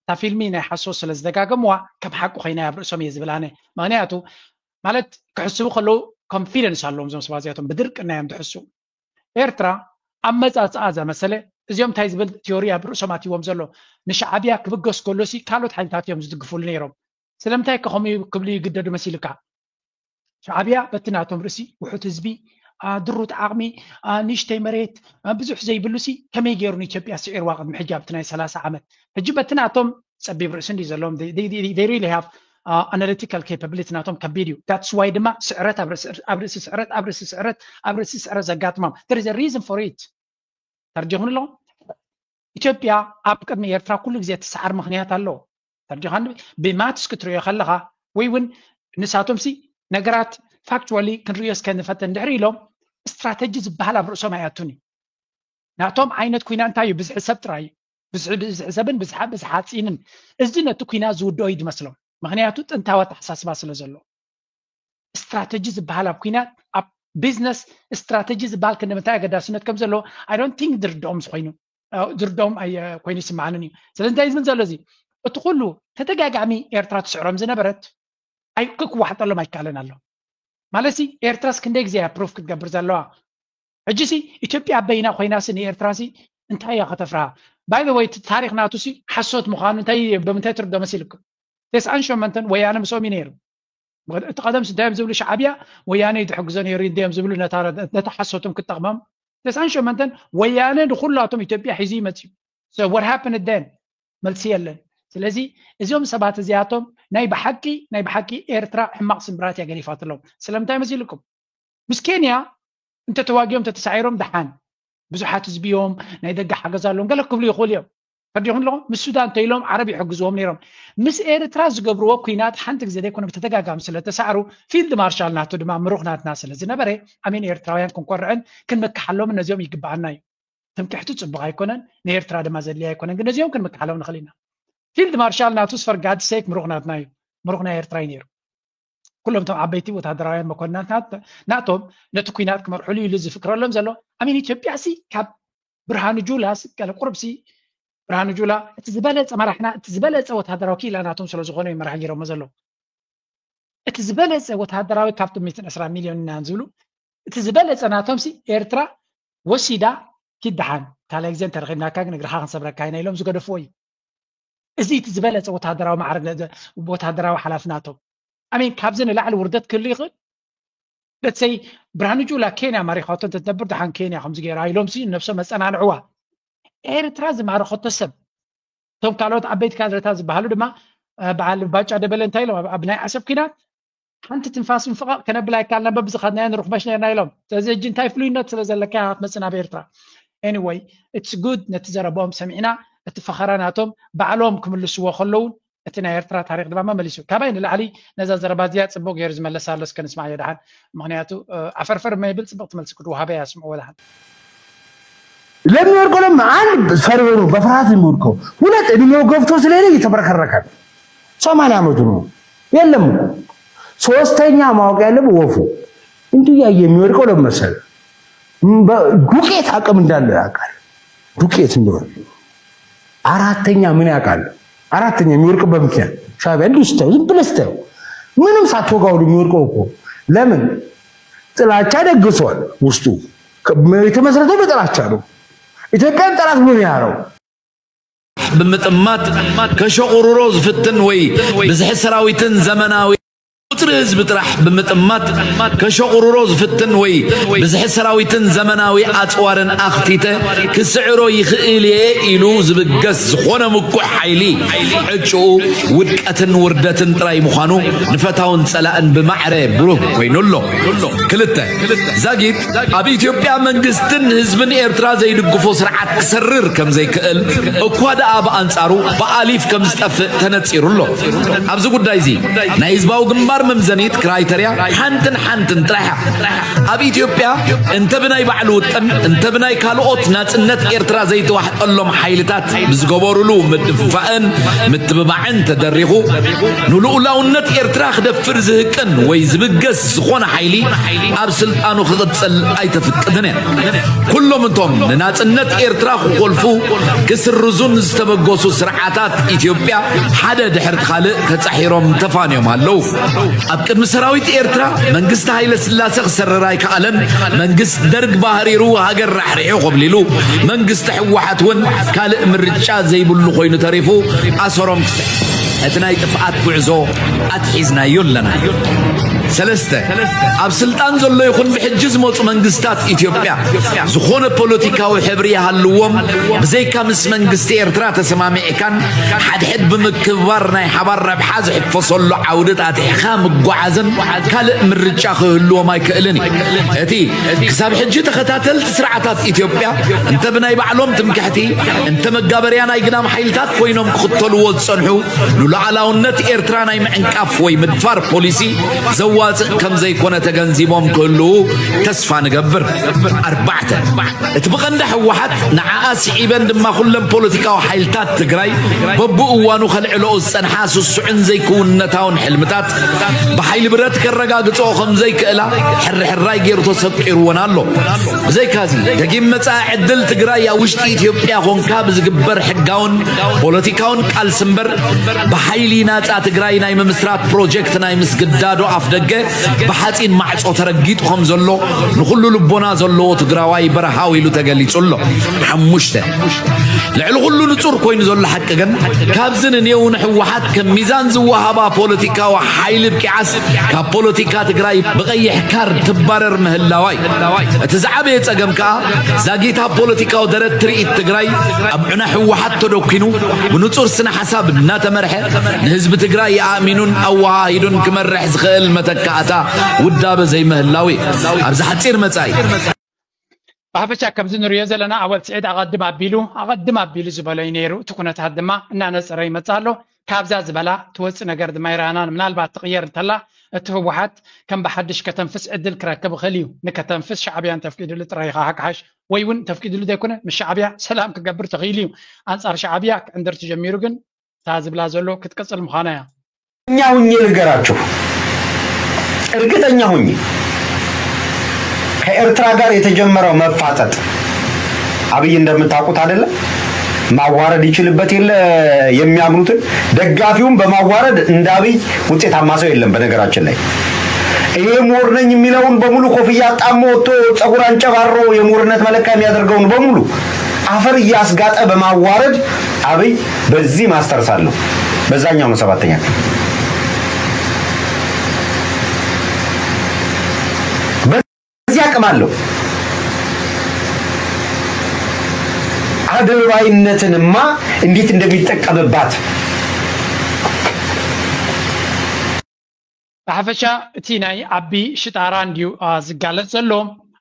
እታ ፊልሚ ናይ ሓሶት ስለ ዝደጋገምዋ ከም ሓቂ ኮይና ኣብ ርእሶም እየ ዝብል ኣነ። ምክንያቱ ማለት ክሕስቡ ከለዉ ኮንፊደንስ ኣለዎም እዞም ሰባት እዚኣቶም ብድርቅና እዮም ዝሕስቡ። ኤርትራ ኣመፃፅኣ ዘመሰለ እዚኦም እንታይ ዝብል ቲዮሪ ኣብ ርእሶም ኣትይዎም ዘሎ ንሻዕብያ ክብገስ ከሎ ሲ ካልኦት ሓይልታት እዮም ዝድግፉሉ ነይሮም። ስለምንታይ ከ ከምኡ ክብሉ ይግደዱ መሲልካ? ሻዕብያ በቲ ናቶም ርእሲ ውሑድ ህዝቢ ድሩት ዓቕሚ ንሽተይ መሬት ብዙሕ ዘይብሉ ሲ ከመይ ገይሩ ንኢትዮጵያ ስዒርዋ ቅድሚ ሕጂ ኣብቲ ናይ ሰላሳ ዓመት? ሕጂ በቲ ናቶም ፀቢብ ርእሲ እንዲ ዘለዎም they really have analytical capability ናቶም ከቢድ እዩ። That's why ድማ ስዕረት ኣብ ርእሲ ስዕረት ኣብ ርእሲ ስዕረት ኣብ ርእሲ ስዕረት ዘጋጥሞም there is a reason for it። ተርዲኹም ኣለኹም። ኢትዮጵያ ኣብ ቅድሚ ኤርትራ ኩሉ ግዜ ትሰዓር ምክንያት ኣለዎ። ተርዲኻ ብማትስ ክትሪኦ ከለኻ ወይ እውን ንሳቶም ሲ ነገራት ፋክቹዋሊ ክንሪኦ እስከ ንፈተን ድሕሪ ኢሎም ስትራተጂ ዝበሃል ኣብ ርእሶም ኣይኣቱን እዩ። ናቶም ዓይነት ኩናት እንታይ እዩ? ብዝሒ ሰብ ጥራይ እዩ። ብዝሒ ሰብን ብዝሒ ሓፂንን። እዚ ነቲ ኩናት ዝውድኦ እዩ ዝመስሎም። ምክንያቱ ጥንታዊ ኣተሓሳስባ ስለ ዘሎ ስትራተጂ ዝበሃል ኣብ ኩናት ኣብ ቢዝነስ ስትራተጂ ዝበሃል ክንዲ ምንታይ ኣገዳስነት ከም ዘለዎ I don't think ዝርድኦም ዝኾይኑ ዝርድኦም ኮይኑ ይስምዓንን እዩ። ስለዚ እንታይ ዝብል ዘሎ እዚ እቲ ኩሉ ተደጋጋሚ ኤርትራ ትስዕሮም ዝነበረት ክዋሕጠሎም ኣይከኣለን ኣሎ ማለት ሲ ኤርትራስ ክንደይ ግዜ እያ ፕሩፍ ክትገብር ዘለዋ? ሕጂ ሲ ኢትዮጵያ በይና ኮይና ሲ ንኤርትራ ሲ እንታይ እያ ከተፍርሃ? By the way ታሪኽ ናቱ ሲ ሓሶት ምዃኑ እንታይ ብምንታይ ትርዶ መሲልኩም? ተስዓን ሸሞንተን ወያነ ምስኦም እዩ ነይሩ። እቲ ቀደም እንታይ እዮም ዝብሉ ሻዕብያ ወያነ እዩ ዝሕግዞ ነይሩ እንዲዮም ዝብሉ ነታ ሓሶቶም ክጠቕሞም ተስዓን ሸሞንተን ወያነ ንኩላቶም ኢትዮጵያ ሒዙ ይመፅዩ። So what happened then? መልሲ የለን። ስለዚ እዚኦም ሰባት እዚኣቶም ናይ ብሓቂ ናይ ብሓቂ ኤርትራ ሕማቕ ስምብራት እያ ገዲፋትሎም። ስለምንታይ መሲልኩም? ምስ ኬንያ እንተተዋጊኦም ተተሳዒሮም ደሓን ብዙሓት ህዝቢ እዮም ናይ ደገ ሓገዝ ኣለዎም ገለ ክብሉ ይኽእሉ እዮም። ፈርዲኹም ኣለኹም ምስ ሱዳን ተይሎም ዓረብ ይሕግዝዎም ነይሮም። ምስ ኤርትራ ዝገብርዎ ኩናት ሓንቲ ግዜ ዘይኮነ ብተደጋጋሚ ስለ ተሳዕሩ ፊልድ ማርሻል ናቱ ድማ ምሩኽ ናትና ስለ ዝነበረ ኣሜን ኤርትራውያን ክንኮርዕን ክንመክሓሎምን ነዚኦም ይግብኣና እዩ። ትምክሕቲ ፅቡቕ ኣይኮነን ንኤርትራ ድማ ዘድልያ ኣይኮነን ግን ነዚኦም ክንመክሓሎም ንኽእል ኢና። ፊልድ ማርሻል ናቱስ for God's sake ምሩኽ ናትና እዩ። ምሩኽ ናይ ኤርትራ እዩ ነይሩ። ኩሎም እቶም ዓበይቲ ወታደራውያን መኮንናት ናቶም ነቲ ኩናት ክመርሕሉ ኢሉ ዝፍክረሎም ዘሎ ኣሜን ኢትዮጵያ ሲ ካብ ብርሃኑ ጁላ ሲ ገለ ቁርብ ሲ ብርሃኑ ጁላ እቲ ዝበለፀ መራሕና እቲ ዝበለፀ ወታደራዊ ክኢላ ናቶም ስለ ዝኾነ እዩ መራሕ ገይሮሞ ዘለዉ። እቲ ዝበለፀ ወታደራዊ ካብቶም ሚእትን ዕስራን ሚልዮን ኢና ዝብሉ እቲ ዝበለፀ ናቶም ሲ ኤርትራ ወሲዳ ኪድ ደሓን ካልኣይ ግዜ እንተረኺብናካ ግን እግርኻ ክንሰብረካ ኢና ኢሎም ዝገደፍዎ እዩ። እዚ እቲ ዝበለፀ ወታደራዊ ማዕረግ ወታደራዊ ሓላፊ ናቶም ኣሜን ካብዚ ንላዕሊ ውርደት ክህሉ ይኽእል? Let's say ብርሃኑ ጁላ ኬንያ ማሪኻቶ እንተትነብር ደሓን ኬንያ ከምዚ ገይራ ኢሎም ሲ ነብሶም መፀናንዕዋ። ኤርትራ ዝማረኸቶ ሰብ እቶም ካልኦት ዓበይቲ ካድረታት ዝበሃሉ ድማ በዓል ባጫ ደበለ እንታይ ኢሎም ኣብ ናይ ዓሰብ ኩናት ሓንቲ ትንፋስ እንፍቓቕ ከነብል ኣይካልና በብዝኸድናዮ ንርኽበሽ ነርና ኢሎም። ስለዚ ሕጂ እንታይ ፍሉይነት ስለ ዘለካ ኢኻ ክትመፅእ ናብ ኤርትራ? Anyway it's good ነቲ ዘረብኦም ሰሚዕና እቲ ፈኸራ ናቶም ባዕሎም ክምልስዎ ከለውን እቲ ናይ ኤርትራ ታሪክ ድማ መመሊሱ ካባይ ንላዕሊ ነዛ ዘረባ እዚኣ ፅቡቅ ገይሩ ዝመለሳ ኣሎ እስከ ንስማዕዮ ደሓን ምክንያቱ ዓፈርፈር መይብል ፅብቅ ትመልሲ ክትወሃበ እያ ስምዕዎ ደሓን ለሚወድቆ ለማ አንድ ፈሪሆ ነው በፍርሃት የሚወድቀው ሁለት እድሜው ገፍቶ ስለሄደ እየተብረከረከ ነው ሰማንያ አመቱ ነው የለም እኮ ሶስተኛ ማወቅ ያለብህ ወፉ እንዲህ እያየ የሚወድቀው ለመሰለ ዱቄት አቅም እንዳለው ያውቃል ዱቄት እንደሆነ አራተኛ ምን ያውቃል አራተኛ የሚወድቅበት ምክንያት ሻዕቢያ እንዲሁ ስታዩ ዝም ብለህ ስታዩ ምንም ሳትወጋው የሚወድቀው እኮ ለምን ጥላቻ ደግሷል ውስጡ የተመሰረተው በጥላቻ ነው ኢትዮጵያን ጠላት ብሎ ያረው ብምጥማት ከሸቑርሮ ዝፍትን ወይ ብዝሒ ሰራዊትን ዘመናዊ ቁፅሪ ህዝቢ ጥራሕ ብምጥማት ከሸቑርሮ ዝፍትን ወይ ብዝሒ ሰራዊትን ዘመናዊ ኣፅዋርን ኣኽቲተ ክስዕሮ ይኽእል እየ ኢሉ ዝብገስ ዝኾነ ምኩሕ ሓይሊ ዕጭኡ ውድቀትን ውርደትን ጥራይ ምዃኑ ንፈታውን ፀላእን ብማዕረ ብሩህ ኮይኑ ኣሎ። ክልተ ዛጊት ኣብ ኢትዮጵያ መንግስትን ህዝብን ኤርትራ ዘይድግፎ ስርዓት ክሰርር ከም ዘይክእል እኳ ደኣ ብኣንጻሩ ብኣሊፍ ከም ዝጠፍእ ተነጺሩ ኣሎ። ኣብዚ ጉዳይ እዚ ናይ ህዝባዊ ግንባር ዘኒት ክራይተርያ ሓንትን ሓንትን ጥራይ እያ። ኣብ ኢትዮጵያ እንተ ብናይ ባዕሉ ውጥን እንተ ብናይ ካልኦት ናጽነት ኤርትራ ዘይተዋሕጠሎም ሓይልታት ብዝገበሩሉ ምድፍፋእን ምትብባዕን ተደሪኹ ንልኡላውነት ኤርትራ ክደፍር ዝህቅን ወይ ዝብገስ ዝኾነ ሓይሊ ኣብ ስልጣኑ ክቕጽል ኣይተፍቅድን እያ። ኩሎም እቶም ንናጽነት ኤርትራ ክኾልፉ ክስርዙን ዝተበገሱ ስርዓታት ኢትዮጵያ ሓደ ድሕሪ ካልእ ተጻሒሮም ተፋንዮም ኣለዉ። ኣብ ቅድሚ ሰራዊት ኤርትራ መንግስቲ ሃይለ ስላሰ ክሰርር ኣይከኣለን። መንግስቲ ደርግ ባህሪሩ ሃገር ራሕሪሑ ኮብሊሉ መንግስቲ ህወሓት እውን ካልእ ምርጫ ዘይብሉ ኮይኑ ተሪፉ ኣሰሮም ክስዕ እቲ ናይ ጥፍኣት ጉዕዞ ኣትሒዝናዮ ኣለና። ሰለስተ ኣብ ስልጣን ዘሎ ይኹን ብሕጂ ዝመፁ መንግስታት ኢትዮጵያ ዝኾነ ፖለቲካዊ ሕብሪ ይሃልዎም ብዘይካ ምስ መንግስቲ ኤርትራ ተሰማሚዕካን ሓድሕድ ብምክብባር ናይ ሓባር ረብሓ ዝሕፈሰሉ ዓውዲ ጣጢሕካ ምጓዓዝን ካልእ ምርጫ ክህልዎም ኣይክእልን እዩ። እቲ ክሳብ ሕጂ ተኸታተልቲ ስርዓታት ኢትዮጵያ እንተ ብናይ ባዕሎም ትምክሕቲ እንተ መጋበርያ ናይ ግዳም ሓይልታት ኮይኖም ክኽተልዎ ዝጸንሑ ንሉዓላውነት ኤርትራ ናይ ምዕንቃፍ ወይ ምድፋር ፖሊሲ ዘዋጽእ ከም ዘይኮነ ተገንዚቦም ክህልዉ ተስፋ ንገብር። ኣርባዕተ እቲ ብቐንዳ ህወሓት ንዓኣ ስዒበን ድማ ኩለን ፖለቲካዊ ሓይልታት ትግራይ በብእዋኑ ከልዕለኦ ዝጸንሓ ስሱዕን ዘይክውንነታውን ሕልምታት ብሓይሊ ብረት ከረጋግጽኦ ከም ዘይክእላ ሕርሕራይ ገይሩ ተሰቂርወን ኣሎ። ብዘይካዚ ደጊም መጻኢ ዕድል ትግራይ ኣብ ውሽጢ ኢትዮጵያ ኮንካ ብዝግበር ሕጋውን ፖለቲካውን ቃልሲ እምበር ብሓይሊ ናጻ ትግራይ ናይ ምምስራት ፕሮጀክት ናይ ምስግዳዱ ኣፍ ደገ ብሓጺን ማዕጾ ተረጊጡ ከም ዘሎ ንኹሉ ልቦና ዘለዎ ትግራዋይ በረሃው ኢሉ ተገሊጹ ኣሎ። ሓሙሽተ ልዕሊ ኩሉ ንጹር ኮይኑ ዘሎ ሓቂ ግን ካብዚ ንኔው ንሕወሓት ከም ሚዛን ዝወሃባ ፖለቲካዊ ሓይሊ ብቂዓስ ካብ ፖለቲካ ትግራይ ብቐይሕ ካርድ ትባረር ምህላዋ እዩ። እቲ ዝዓበየ ጸገም ከኣ ዛጊት ኣብ ፖለቲካዊ ደረት ትርኢት ትግራይ ኣብ ዑና ህወሓት ተደኪኑ ብንጹር ስነ ሓሳብ እናተመርሐ ንህዝቢ ትግራይ ኣእሚኑን ኣወሃሂዱን ክመርሕ ዝኽእል መተካእታ ውዳበ ዘይምህላው እዩ። ኣብዚ ሓጺር መጻኢ ብሓፈሻ ከምዚ ንሪኦ ዘለና ኣወል ስዒድ ኣቐድም ኣቢሉ ኣቐድም ኣቢሉ ዝበሎ እዩ ነይሩ። እቲ ኩነታት ድማ እናነፀረ ይመፅእ ኣሎ። ካብዛ ዝበላ ትወፅእ ነገር ድማ ይረኣናን ምናልባት ትቕየር እንተላ እቲ ህወሓት ከም ብሓድሽ ከተንፍስ ዕድል ክረክብ ይኽእል እዩ። ንከተንፍስ ሻዕብያ እንተፍቂድሉ ጥራይ ይኸሓክሓሽ ወይ እውን ተፍቂድሉ ዘይኮነ ምስ ሻዕብያ ሰላም ክገብር ተኽኢሉ እዩ። ኣንፃር ሻዕብያ ክዕንድር ተጀሚሩ ግን እታ ዝብላ ዘሎ ክትቅፅል ምዃና እያ። እኛ ሁኜ ልንገራችሁ እርግጠኛ ሆኜ ከኤርትራ ጋር የተጀመረው መፋጠጥ አብይ እንደምታውቁት አይደለም ማዋረድ ይችልበት የለ የሚያምኑትን ደጋፊውን በማዋረድ እንደ አብይ ውጤታማ ሰው የለም። በነገራችን ላይ ይሄ ምሁር ነኝ የሚለውን በሙሉ ኮፍያ አጣሞ ወጥቶ ጸጉር አንጨባሮ የምሁርነት መለኪያ የሚያደርገውን በሙሉ አፈር እያስጋጠ በማዋረድ አብይ በዚህ masters አለው በዛኛው ነው ሰባተኛ ክፍል በዚህ አቅም አለው። አድርባይነትንማ እንዴት እንደሚጠቀምባት ብሓፈሻ እቲ ናይ ኣቢ ሽጣራ እንድዩ ዝጋለፅ ዘሎ።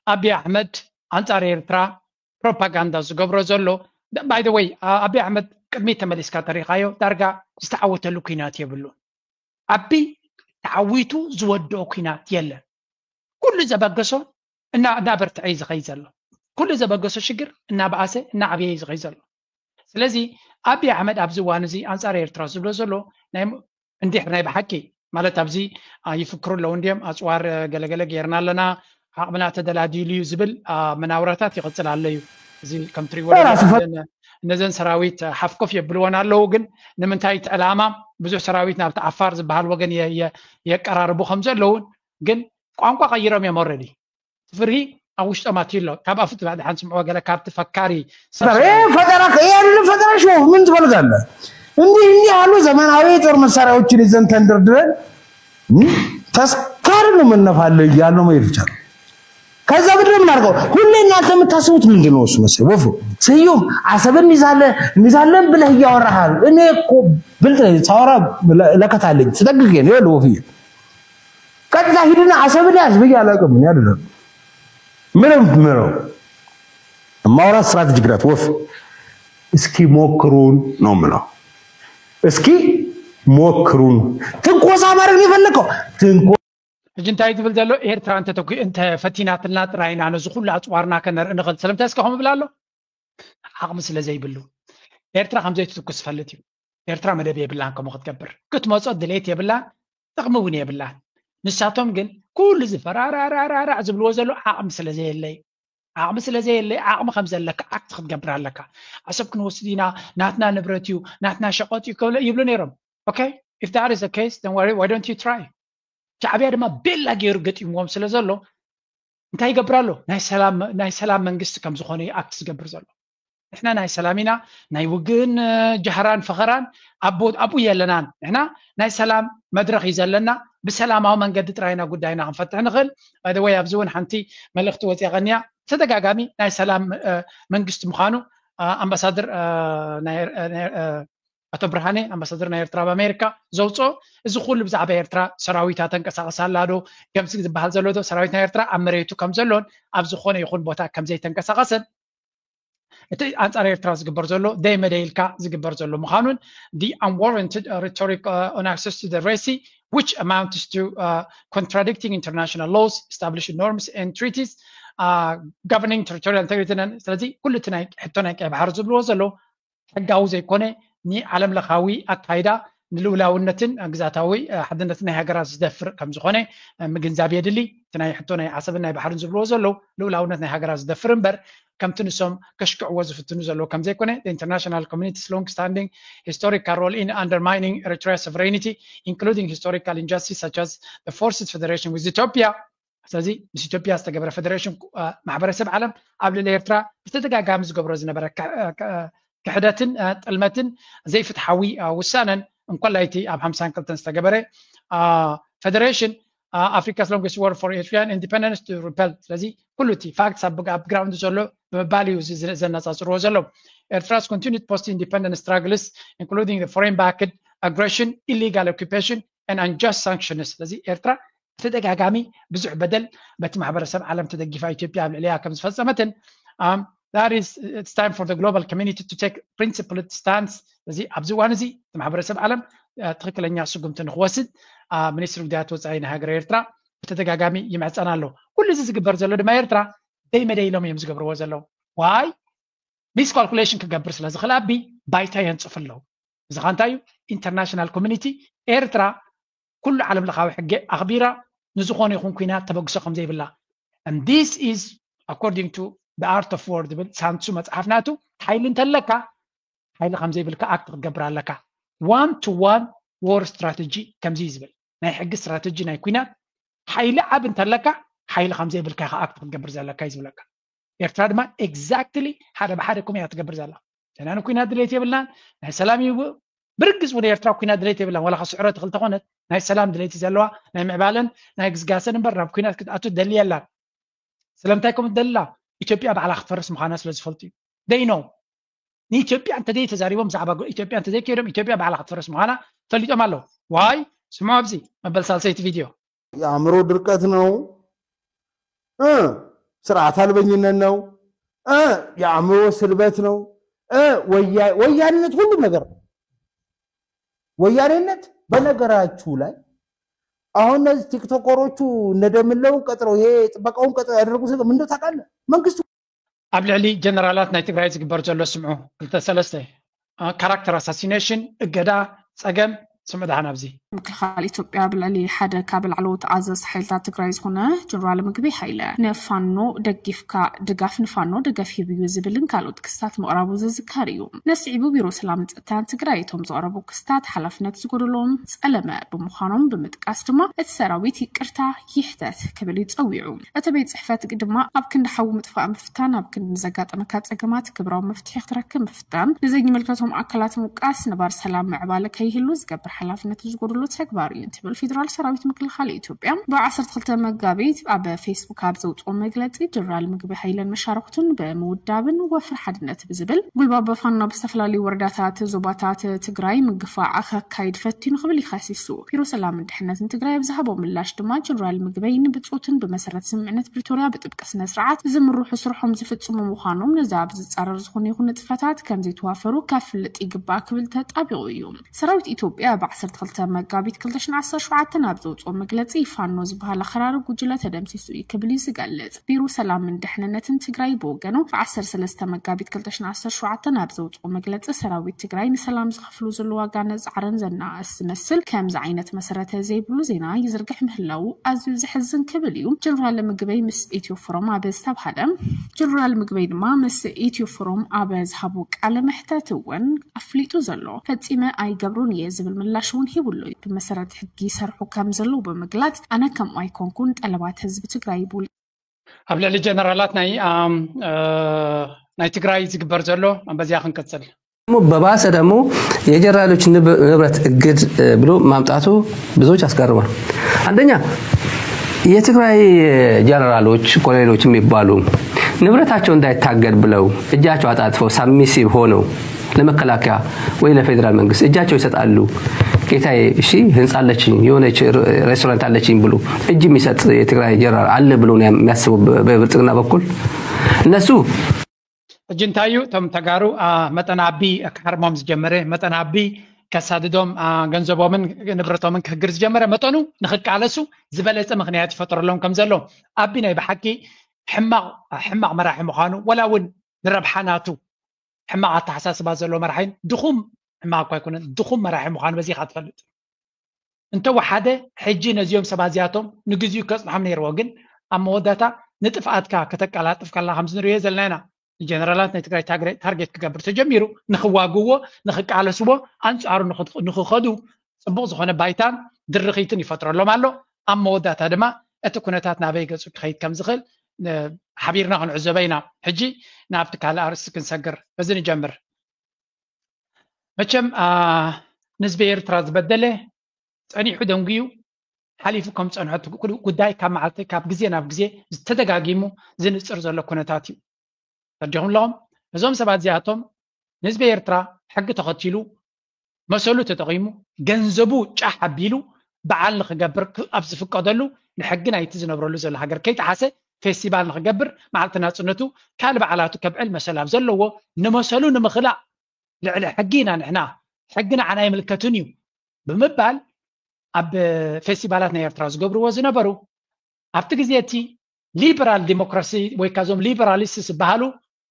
ኣቢ ኣሕመድ ኣንፃር ኤርትራ ፕሮፓጋንዳ ዝገብሮ ዘሎ። By the way ኣቢ ኣሕመድ ቅድሚት ተመሊስካ ተሪኻዮ ዳርጋ ዝተዓወተሉ ኩናት የብሉን። ኣቢ ተዓዊቱ ዝወደኦ ኩናት የለን። ኩሉ ዘበገሶ እናበርትዐ እዩ ዝኸይድ ዘሎ። ኩሉ ዘበገሶ ሽግር እናበኣሰ እናዓበየ እዩ ዝኸይድ ዘሎ። ስለዚ ኣቢ ኣሕመድ ኣብዚ እዋን እዚ ኣንፃር ኤርትራ ዝብሎ ዘሎ ናይ እንድሕር ናይ ብሓቂ ማለት ኣብዚ ይፍክሩ ኣለዉ እንድዮም ኣፅዋር ገለገለ ገይርና ኣለና ዓቕምና ተደላዲሉ እዩ ዝብል መናውራታት ይቕፅል ኣሎ እዩ። እዚ ከም ትሪእዎ ነዘን ሰራዊት ሓፍኮፍ የብልወን ኣለዉ ግን ንምንታይ እቲ ዕላማ ብዙሕ ሰራዊት ናብቲ ዓፋር ዝበሃል ወገን የቀራርቡ ከም ዘለውን ግን ቋንቋ ቀይሮም እዮም already ፍርሂ ኣብ ውሽጦም ኣትዩ ኣሎ። ካብ ኣፉ ትባዕ ድሓን ስምዕዎ ገለ ካብቲ ፈካሪ ሰብ ፈጠራ ይህ ፈጠራ ሾው ምን ትፈልጋለህ? እንዲህ እንዲህ ያሉ ዘመናዊ የጦር መሳሪያዎችን ይዘን ተንደርድረን ተስካር ነው የምንነፋው እያሉ ነው መሄድ ብቻ ነው። ከዛ ምድር ምን አድርገው ሁሌ እናንተ የምታስቡት ምንድን ነው? እሱ መሰለህ ወፉ ስዩም አሰብን እንይዛለን እንይዛለን ብለህ እያወራሃል። እኔ እኮ ብልጥ ነኝ ሳወራ ለከት አለኝ ስጠግግ ነው ይኸውልህ ወፍዬ ቀጥታ ሂድና አሰብን ያዝ ብዬ አላውቅም። እኔ አይደለም ምንም ምነው የማወራት strategic ናት ወፍ እስኪ ሞክሩን ነው የምለው። እስኪ ሞክሩን ትንኮሳ ማድረግ የፈለገው ትንኮ ሕጂ እንታይ ዝብል ዘሎ? ኤርትራ እንተተኪ እንተ ፈቲናትና ጥራይና ነዚ ኩሉ ኣፅዋርና ከነርኢ ንኽእል። ስለምንታይ እስከ ከምኡ ብላ ኣሎ? ዓቕሚ ስለ ዘይብሉ። ኤርትራ ከም ዘይትትኩስ ዝፈልጥ እዩ። ኤርትራ መደብ የብላን ከምኡ ክትገብር። ክትመጾ ድሌት የብላን፣ ጥቕሚ እውን የብላን። ንሳቶም ግን ኩሉ እዚ ፈራራራራራዕ ዝብልዎ ዘሎ ዓቕሚ ስለ ዘየለይ፣ ዓቕሚ ስለ ዘየለይ፣ ዓቕሚ ከም ዘለካ ኣክት ክትገብር ኣለካ። ኣሰብ ክንወስድ ኢና፣ ናትና ንብረት እዩ፣ ናትና ሸቐጥ እዩ ከብለ- ይብሉ ነይሮም። Okay, if that is the case, then why, why don't you try? ሻዕብያ ድማ ቤላ ገይሩ ገጢምዎም ስለ ዘሎ እንታይ ይገብር ኣሎ? ናይ ሰላም ናይ ሰላም መንግስቲ ከም ዝኾነ እዩ ኣክት ዝገብር ዘሎ። ንሕና ናይ ሰላም ኢና፣ ናይ ውግእን እ፣ ጃህራን ፈኸራን ኣብኡ ኣብኡ የለናን። ንሕና ናይ ሰላም መድረኽ እዩ ዘለና። ብሰላማዊ መንገዲ ጥራይና ጉዳይና ክንፈትሕ ንኽእል። By the way፣ ኣብዚ እውን ሓንቲ መልእኽቲ ወፂኣ ቀንያ። ተደጋጋሚ ናይ ሰላም እ፣ መንግስቲ ምዃኑ እ፣ ኣምባሳደር እ፣ ናይ እ፣ ናይ እ፣ ኣቶ ብርሃነ ኣምባሳደር ናይ ኤርትራ ኣብ ኣሜሪካ ዘውፅኦ፣ እዚ ኩሉ ብዛዕባ ኤርትራ ሰራዊታ ተንቀሳቐስ ኣላ ዶ፣ ከምዚ ዝበሃል ዘሎ ዶ፣ ሰራዊት ናይ ኤርትራ ኣብ መሬቱ ከም ዘሎን ኣብ ዝኾነ ይኹን ቦታ ከም ዘይተንቀሳቐሰን እቲ ኣንጻር ኤርትራ ዝግበር ዘሎ ደይ መደይ ኢልካ ዝግበር ዘሎ ምዃኑን the unwarranted uh, rhetoric uh, on access to the Red Sea, which amounts to uh, contradicting international laws, established norms and treaties uh, governing territorial integrity. ስለዚ ኩሉ እቲ ናይ ሕቶ ናይ ቀይ ባሕሪ ዝብልዎ ዘለዉ ሕጋዊ ዘይኮነ ንዓለም ለኻዊ ኣካይዳ ንልኡላውነትን ግዛታዊ ሓድነትን ናይ ሃገራት ዝደፍር ከም ዝኾነ ምግንዛብ የድሊ። እቲ ናይ ሕቶ ናይ ዓሰብን ናይ ባሕርን ዝብልዎ ዘለዉ ልኡላውነት ናይ ሃገራት ዝደፍር እምበር ከምቲ ንሶም ከሽክዕዎ ዝፍትኑ ዘለዉ ከም ዘይኮነ international community's long standing historical role in undermining Eritrea's sovereignty, including historical injustice such as the forced federation with Ethiopia. ስለዚ ምስ ኢትዮጵያ ዝተገብረ ፈደሬሽን ማሕበረሰብ ዓለም ኣብ ልዕሊ ኤርትራ ብተደጋጋሚ ዝገብሮ ዝነበረ ክሕደትን ጥልመትን ዘይፍትሓዊ ውሳነን እንኮላይ እቲ ኣብ ሓምሳን ክልተን ዝተገበረ ፈደሬሽን Africa's longest war for Eritrean independence to repel። ስለዚ ኩሉ እቲ ፋክትስ ኣብ ግራውንድ ዘሎ ብምባል እዩ ዘነፃፅርዎ ዘሎ። Eritrea's continued post independence struggles, including the foreign backed aggression, illegal occupation and unjust sanctions። ስለዚ ኤርትራ ብተደጋጋሚ ብዙሕ በደል በቲ ማሕበረሰብ ዓለም ተደጊፋ ኢትዮጵያ ኣብ ልዕሊያ ከም ዝፈፀመትን that is it's time for the global community to take principled stance። እዚ ኣብዚ እዋን እዚ እቲ ማሕበረሰብ ዓለም ትክክለኛ ስጉምቲ ንክወስድ ሚኒስትሪ ጉዳያት ወፃኢ ናይ ሃገር ኤርትራ ብተደጋጋሚ ይምዕፀን ኣሎ። ኩሉ እዚ ዝግበር ዘሎ ድማ ኤርትራ ደይ መደይ ኢሎም እዮም ዝገብርዎ ዘለዉ። ዋይ ሚስካልኩሌሽን ክገብር ስለ ዝኽእል ኣቢ ባይታ የንፅፉ ኣለዉ። እዚ ኸ እንታይ እዩ? ኢንተርናሽናል ኮሚኒቲ ኤርትራ ኩሉ ዓለም ለኻዊ ሕጊ ኣኽቢራ ንዝኾነ ይኹን ኩናት ተበግሶ ከም ዘይብላ and this is according to the art of war ዝብል ሳንሱ መፅሓፍ ናቱ ሓይሊ እንተለካ ሓይሊ ከም ዘይብልካ ኣክት ክትገብር ኣለካ። One to one war strategy ከምዚ እዩ ዝብል ናይ ሕጊ ስትራተጂ ናይ ኩናት ሓይሊ ዓብ እንተለካ ሓይሊ ከም ዘይብልካ ኢኻ ኣክት ክትገብር ዘለካ እዩ ዝብለካ። ኤርትራ ድማ ኤግዛክትሊ ሓደ ብሓደ ከምኡ እያ ትገብር ዘላ። ንሕና ንኩናት ድሌት የብልናን ናይ ሰላም እዩ። ብርግፅ እውን ኤርትራ ኩናት ድሌት የብላን ዋላ ስዕረት ክልተ ኮነት ናይ ሰላም ድሌት ዘለዋ ናይ ምዕባለን ናይ ግስጋሰን እምበር ናብ ኩናት ክትኣቱ ደሊ የላን። ስለምንታይ ከምኡ ደላ ኢትዮጵያ ባዕላ ክትፈርስ ምዃና ስለ ዝፈልጡ እዩ። ደይ ነው ንኢትዮጵያ እንተዘይ ተዛሪቦም ብዛዕባ ኢትዮጵያ እንተዘይ ከይዶም ኢትዮጵያ ባዕላ ክትፈርስ ምዃና ፈሊጦም ኣለዉ። ዋይ ስምዑ ኣብዚ መበል ሳልሰይቲ ቪድዮ የአእምሮ ድርቀት ነው፣ ስርዓት አልበኝነት ነው፣ የአእምሮ ስልበት ነው። ወያኔነት ሁሉም ነገር ነው። ወያኔነት በነገራችሁ ላይ አሁን እነዚህ ቲክቶከሮቹ እነ ደምለውን ቀጥረው ይሄ ጥበቃውን ቀጥረው ያደረጉት ነገር ምን እንደው ታውቃለህ? መንግስቱ ኣብ ልዕሊ ጀነራላት ናይ ትግራይ ዝግበር ዘሎ ስምዑ ክልተ ሰለስተ ካራክተር ኣሳሲኔሽን እገዳ ጸገም ስምዑ ደሓን ኣብዚ ምክልኻል ኢትዮጵያ ብልዕሊ ሓደ ካብ ላዕለዎት ኣዘዝቲ ሓይልታት ትግራይ ዝኾነ ጀነራል ምግበይ ሃይለ ንፋኖ ደጊፍካ ድጋፍ ንፋኖ ደገፍ ሂብ እዩ ዝብልን ካልኦት ክስታት ምቕራቡ ዝዝከር እዩ። ነስዒቡ ቢሮ ሰላምን ጸጥታን ትግራይ እቶም ዝቐረቡ ክስታት ሓላፍነት ዝጎደሎም ጸለመ ብምዃኖም ብምጥቃስ ድማ እቲ ሰራዊት ይቅርታ ይሕተት ክብል እዩ ጸዊዑ። እቲ ቤት ጽሕፈት ድማ ኣብ ክንዲ ሓዊ ምጥፋእ ምፍታን ኣብ ክንዲ ንዘጋጠመካ ጸገማት ግብራዊ መፍትሒ ክትረክብ ምፍታን፣ ንዘይምልከቶም ኣካላት ምውቃስ፣ ነባር ሰላም ምዕባለ ከይህሉ ዝገብር ሓላፍነት ዝጎድሎ ተግባር እዩ እንትብል ፌደራል ሰራዊት ምክልኻል ኢትዮጵያ ብዓሰርተ ክልተ መጋቢት ኣብ ፌስቡክ ኣብ ዘውፅኦ መግለፂ ጀነራል ምግበይ ሃይለን መሻርክቱን ብምውዳብን ወፍሪ ሓድነት ብዝብል ጉልባብ ፋኖ ኣብ ዝተፈላለዩ ወረዳታት ዞባታት ትግራይ ምግፋዕ ከካይድ ፈቲኑ ክብል ይኸሲሱ። ቢሮ ሰላምን ድሕነትን ትግራይ ኣብ ዝሃቦ ምላሽ ድማ ጀነራል ምግበይ ንብፁዕትን ብመሰረት ስምምዕነት ፕሪቶርያ ብጥብቂ ስነ ስርዓት ዝምርሑ ስርሖም ዝፍፅሙ ምዃኖም ነዚ ኣብ ዝፃረር ዝኾነ ይኹን ንጥፈታት ከም ዘይተዋፈሩ ከፍልጥ ይግባእ ክብል ተጣቢቑ እዩ። ሰራዊት ኢትዮጵያ ኣብ ብ12 መጋቢት 2017 ኣብ ዘውፅኦ መግለፂ፣ ፋኖ ዝበሃል ኣኸራሪ ጉጅለ ተደምሲሱ እዩ ክብል እዩ ዝገልጽ። ቢሮ ሰላምን ድሕንነትን ትግራይ ብወገኑ፣ ብ13 መጋቢት 2017 ኣብ ዘውፅኦ መግለፂ፣ ሰራዊት ትግራይ ንሰላም ዝኸፍሎ ዘሎ ዋጋ ነፃርን ዘናእስ ዝመስል ከምዚ ዓይነት መሰረተ ዘይብሉ ዜና ይዝርግሕ ምህላው ኣዝዩ ዘሕዝን ክብል እዩ ጀነራል ምግበይ ምስ ኢትዮ ፎረም ኣብ ዝተባሃለ። ጀነራል ምግበይ ድማ ምስ ኢትዮ ፎረም ኣብ ዝሃቦ ቃለ መሕተት እውን ኣፍሊጡ ዘሎ። ፈጺመ ኣይገብሮን እየ ዝብል ምላሽ እውን ሂብሉ እዩ። ብመሰረት ሕጊ ይሰርሑ ከም ዘለዉ ብምግላጽ፣ ኣነ ከምኡ ኣይኮንኩን፣ ጠለባት ህዝቢ ትግራይ ይብሉ። ኣብ ልዕሊ ጀነራላት ናይ፣ ኣም፣ እ፣ ናይ ትግራይ ዝግበር ዘሎ በዚያ ክንቅጽል። ደግሞ በባሰ ደግሞ የጀነራሎች ንብ-፣ ንብረት እግድ፣ እ፣ ብሎ ማምጣቱ ብዙዎች አስገርሟል። አንደኛ የትግራይ ጀነራሎች፣ ኮሎኔሎች የሚባሉ ንብረታቸው እንዳይታገድ ብለው እጃቸው አጣጥፈው ሳብሚሲቭ ሆነው ለመከላከያ ወይ ለፌዴራል መንግስት እጃቸው ይሰጣሉ። ጌታዬ፣ እሺ፣ ህንጻ አለችኝ፣ የሆነች ሬ-፣ ሬስቶራንት አለችኝ ብሎ እጅ የሚሰጥ የትግራይ ጀነራል አለ ብሎ ነው የሚያስበው በ-፣ በብልጽግና በኩል እነሱ። ሕጂ እንታይ እዩ፣ እቶም ተጋሩ፣ አ፣ መጠን ኣቢ ክሓርሞም ዝጀመረ፣ መጠን ኣቢ ከሳድዶም፣ አ፣ ገንዘቦምን ንብረቶምን ክህግር ዝጀመረ መጠኑ ንኽቃለሱ ዝበለጸ ምኽንያት ይፈጥረሎም ከም ዘሎ። ኣቢ ናይ ብሓቂ ሕማቕ፣ ሕማቕ መራሒ ምዃኑ፣ ወላ እውን ንረብሓ ናቱ ሕማቕ ኣተሓሳስባ ዘለዎ መራሒን ድኹም፣ ሕማቕ እኳ ኣይኮነን፣ ድኹም መራሒ ምዃኑ በዚኻ ትፈልጥ። እንተወሓደ ሕጂ ነዚኦም ሰባት እዚኣቶም ንግዚኡ ከጽንሖም ነይርዎ፣ ግን ኣብ መወዳእታ ንጥፍኣትካ ከተቀላጥፍ ከላ ከምዚ ንሪኦ ዘለና ኢና። ንጀነራላት ናይ ትግራይ ታግረ-፣ ታርጌት ክገብር ተጀሚሩ፣ ንኽዋግዎ፣ ንኽቃለስዎ፣ ኣንጻሩ ንኽት-፣ ንኽኸዱ ጽቡቕ ዝኾነ ባይታን ድርኺትን ይፈጥረሎም ኣሎ። ኣብ መወዳእታ ድማ እቲ ኩነታት ናበይ ገጹ ክኸይድ ከም ዝኽእል፣ እ፣ ሓቢርና ክንዕዘቦ ኢና። ሕጂ ናብቲ ካልእ ኣርእስቲ ክንሰግር፣ በዚ ንጀምር። መቸም፣ አ፣ ንህዝቢ ኤርትራ ዝበደለ ጸኒሑ ደንጉዩ ሓሊፉ ከም ዝጸንሖ እቲ ጉ-፣ ጉዳይ ካብ መዓልቲ፣ ካብ ግዜ ናብ ግዜ ዝተደጋጊሙ ዝንጽር ዘሎ ኩነታት እዩ። ተረዲኹም ኣለኹም? እዞም ሰባት እዚኣቶም ንህዝቢ ኤርትራ ሕጊ ተኸቲሉ፣ መሰሉ ተጠቒሙ፣ ገንዘቡ ጫሕ ኣቢሉ በዓል ንኽገብር ክ-፣ ኣብ ዝፍቀደሉ፣ ንሕጊ ናይቲ ዝነብረሉ ዘሎ ሃገር ከይጠሓሰ ፌስቲቫል ንኽገብር፣ መዓልቲ ናጽነቱ ካልእ በዓላቱ ከብዕል መሰል ኣብ ዘለዎ፣ ንመሰሉ ንምኽላእ ልዕሊ ሕጊ ኢና ንሕና፣ ሕጊ ንዓና ኣይምልከትን እዩ ብምባል ኣብ ፌስቲቫላት ናይ ኤርትራ ዝገብርዎ ዝነበሩ፣ ኣብቲ ግዜ እቲ ሊበራል ዲሞክራሲ ወይ ካዞም ሊበራሊስት ዝበሃሉ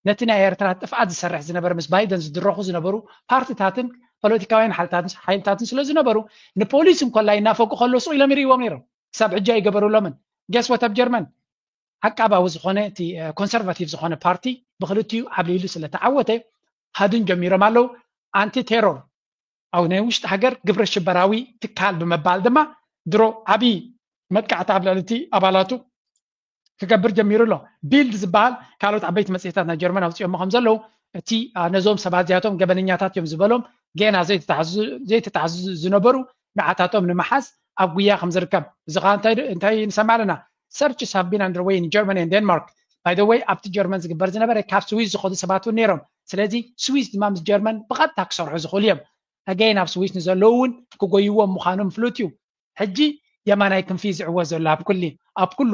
ነቲ ናይ ኤርትራ ጥፍኣት ዝሰርሕ ዝነበረ ምስ ባይደን ዝድረኹ ዝነበሩ ፓርቲታትን ፖለቲካውያን ሓይልታትን፣ ሓይልታትን ስለ ዝነበሩ ንፖሊስ እንኮላይ እናፈቁ ከሎ ስቕ ኢሎም ይርእይዎም ነይሮም። ክሳብ ሕጂ ኣይገበሩሎምን። ጌስ ወት ኣብ ጀርመን ዓቃባዊ ዝኾነ እቲ፣ እ፣ ኮንሰርቫቲቭ ዝኾነ ፓርቲ ብክልቲኡ ዓብሊሉ ስለ ተዓወተ ሃድን ጀሚሮም ኣለዉ። ኣንቲ ቴሮር ኣብ ናይ ውሽጢ ሃገር ግብረ ሽበራዊ ትካል ብምባል ድማ ድሮ ዓብዪ መጥቃዕቲ ኣብ ልዕሊ እቲ ኣባላቱ ክገብር ጀሚሩ ኣሎ። ቢልድ ዝበሃል ካልኦት ዓበይቲ መጽሔታት ናይ ጀርመን ኣውፅኦሞ ከም ዘለዉ እቲ፣ አ፣ ነዞም ሰባት እዚኣቶም ገበነኛታት እዮም ዝበሎም ገና ዘይተታሕዙ፣ ዘይተታሕዙ ዝነበሩ ንዓታቶም ንምሓዝ ኣብ ጉያ ከም ዝርከብ እዚ ኸዓ እንታይ ዶ-፣ እንታይ ንሰምዕ ኣለና? Searches have been underway in Germany and Denmark. By the way ኣብቲ ጀርመን ዝግበር ዝነበረ ካብ ስዊዝ ዝኸዱ ሰባት እውን ነይሮም። ስለዚ ስዊዝ ድማ ምስ ጀርመን ብቐጥታ ክሰርሑ ዝኽእሉ እዮም። ኣገይን ኣብ ስዊዝ ንዘለዉ እውን ክጎይዎም ምዃኖም ፍሉጥ እዩ። ሕጂ የማናይ ክንፊ ዝዕወ ዘሎ ኣብ ኩሊ፣ ኣብ ኩሉ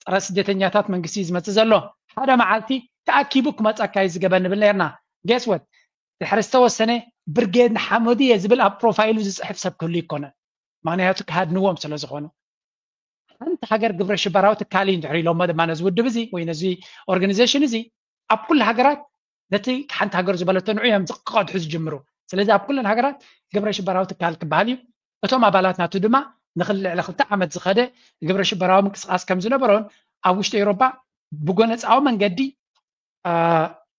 ጸረ ስደተኛታት መንግስቲ እዩ ዝመጽእ ዘሎ። ሓደ መዓልቲ ተኣኪቡ ክመጸካ እዩ ዝገበን ንብል ነርና። ጌስ ወት ድሕሪ ዝተወሰነ ብርጌድ ንሓመዱ እየ ዝብል ኣብ ፕሮፋይሉ ዝጽሕፍ ሰብ ክህሉ ይኮነ። ምክንያቱ ክሃድንዎም ስለ ዝኾኑ። ሓንቲ ሃገር ግብረ ሽበራዊ ትካል እዩ እንድሕር ኢሎሞ ድማ ነዚ ውድብ እዚ ወይ ነዚ ኦርጋኒዜሽን እዚ ኣብ ኩሉ ሃገራት ነቲ ሓንቲ ሃገር ዝበለቶ ንዑ እዮም ክቐድሑ ዝጅምሩ። ስለዚ ኣብ ኩለን ሃገራት ግብረ ሽበራዊ ትካል ክበሃል እዩ። እቶም ኣባላት ናቱ ድማ ንክል-፣ ልዕሊ ክልተ ዓመት ዝኸደ ግብረ ሽበራዊ ምንቅስቃስ ከም ዝነበሮን ኣብ ውሽጢ ኤውሮጳ ብጎነጻዊ መንገዲ፣ አ፣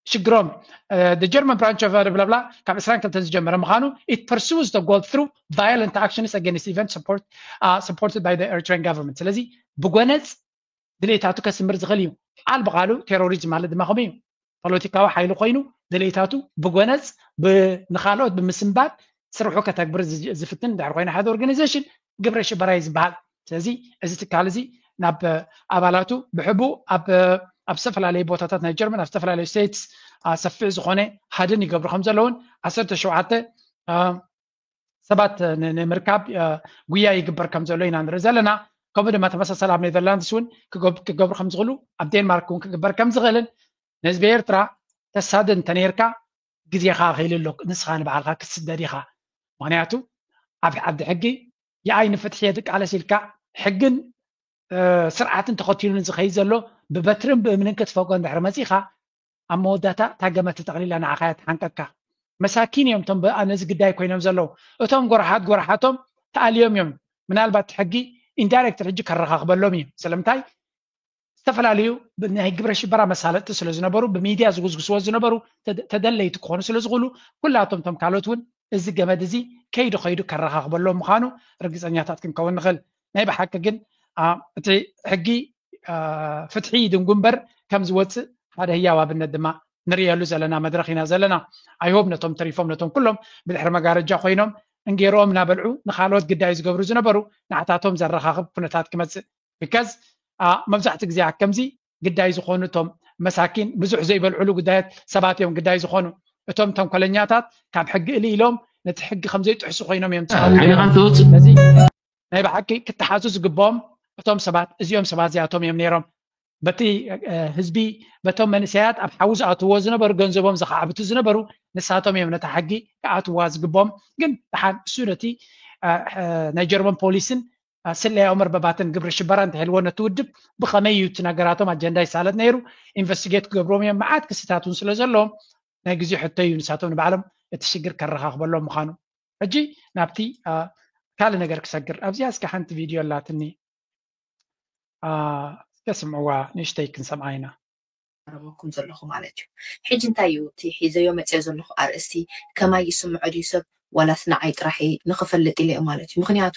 ሽግሮም፣ አ፣ the German branch of ብላብላ ካብ ዕስራን ክልተን ዝጀመረ ምዃኑ it pursues the goal through violent actions against events support, አ፣ supported by the Eritrean government። ስለዚ ብጎነጽ ድሌታቱ ከስምር ዝኽእል እዩ። ቃል ብቃሉ ቴሮሪዝም ማለት ድማ ከምኡ እዩ። ፖለቲካዊ ሓይሊ ኮይኑ ድሌታቱ ብጎነጽ ብ-፣ ንኻልኦት ብምስንባድ ስርሑ ከተግብር ዝ-፣ ዝፍትን ድሕር ኮይኑ ሓደ ኦርጋኒዜሽን ግብረ ሽበራ እዩ ዝበሃል። ስለዚ እዚ ትካል እዚ ናብ ኣባላቱ ብሕቡ ኣብ፣ ኣብ ዝተፈላለዩ ቦታታት ናይ ጀርመን ኣብ ዝተፈላለዩ ስቴትስ ኣሰፊሕ ዝኾነ ሃድን ይገብሩ ከም ዘለውን ዓሰርተ ሸውዓተ ሰባት ን-፣ ንምርካብ፣ እ፣ ጉያ ይግበር ከም ዘሎ ኢና ንርኢ ዘለና። ከምኡ ድማ ተመሳሳሊ ኣብ ኔዘርላንድስ እውን ክገብ-፣ ክገብሩ ከም ዝኽእሉ፣ ኣብ ዴንማርክ እውን ክግበር ከም ዝኽእልን፣ ንህዝቢ ኤርትራ ተሳድድ እንተነይርካ ግዜኻ ኣኺሉ ኣሎ፣ ንስኻ ንባዕልኻ ክትስደድ ኢኻ። ምኽንያቱ ኣብ ዓዲ ሕጊ የኣይ ንፍትሒ የትቃለስ ኢልካ ሕግን ስርዓትን ተኸቲሉ ዝኸይድ ዘሎ ብበትርን ብእምንን ክትፈጎ እንድሕር መፂኻ ኣብ መወዳእታ እታ ገመድ ተጠቕሊላ ንዓኻ እያ ትሓንቀካ። መሳኪን እዮም እቶም ነዚ ግዳይ ኮይኖም ዘለዉ። እቶም ጎርሓት ጎርሓቶም ተኣልዮም እዮም። ምናልባት ሕጊ ኢንዳይሬክት ሕጂ ከረኻኽበሎም እዩ። ስለምንታይ? ዝተፈላለዩ ናይ ግብረ ሽበራ መሳለጥቲ ስለ ዝነበሩ ብሚድያ ዝጉስጉስዎ ዝነበሩ ተደለይቲ ክኾኑ ስለ ዝኽእሉ ኩላቶም እቶም ካልኦት እውን እዚ ገመድ እዚ ከይዱ ከይዱ ከረኻኽበሎም ምዃኑ ርግፀኛታት ክንከውን ንኽእል። ናይ ብሓቂ ግን እቲ ሕጊ ፍትሒ ይድንጉ እምበር ከም ዝወፅእ ሓደ ህያው ኣብነት ድማ ንርእየሉ ዘለና መድረኽ ኢና ዘለና። ኣይሆብ ነቶም ተሪፎም ነቶም ኩሎም ብድሕሪ መጋረጃ ኮይኖም እንጌሮኦም እናበልዑ ንካልኦት ግዳይ ዝገብሩ ዝነበሩ ንዓታቶም ዘረኻኽብ ኩነታት ክመፅእ because መብዛሕትኡ ግዜ ከምዚ ግዳይ ዝኾኑ እቶም መሳኪን ብዙሕ ዘይበልዕሉ ጉዳያት ሰባት እዮም ግዳይ ዝኾኑ። እቶም ተንኮለኛታት ካብ ሕጊ እሊ ኢሎም ነቲ ሕጊ ከም ዘይጥሕሱ ኮይኖም እዮም ዝፀውዑ። ስለዚ ናይ ብሓቂ ክተሓዙ ዝግብኦም እቶም ሰባት እዚኦም ሰባት እዚኣቶም እዮም ነይሮም። በቲ ህዝቢ በቶም መንእሰያት ኣብ ሓዊ ዝኣትዎ ዝነበሩ ገንዘቦም ዝኸዓብቱ ዝነበሩ ንሳቶም እዮም ነታ ሕጊ ክኣትዋ ዝግብኦም። ግን ደሓን እሱ ነቲ ናይ ጀርመን ፖሊስን ስለያዊ መርበባትን ግብረ ሽበራ እንተልዎ ነቲ ውድብ ብኸመይ እዩ እቲ ነገራቶም ኣጀንዳ ይሳለጥ ነይሩ ኢንቨስቲጌት ክገብርዎም እዮም። መዓት ክስታት እውን ስለ ዘለዎም ናይ ግዜ ሕቶ እዩ ንሳቶም ንባዕሎም እቲ ሽግር ከረኻኽበሎም ምዃኑ። ሕጂ ናብቲ ካልእ ነገር ክሰግር ኣብዚኣ እስከ ሓንቲ ቪድዮ ኣላትኒ እስከ ስምዕዋ ንእሽተይ ክንሰምዓ ኢና። ረበኩም ዘለኹ ማለት እዩ። ሕጂ እንታይ እዩ እቲ ሒዘዮ መፅዮ ዘለኹ ኣርእስቲ ከማይ ይስምዖ ድዩ ሰብ ዋላስ ንዓይ ጥራሕ ንኽፈልጥ ኢለ ማለት እዩ። ምክንያቱ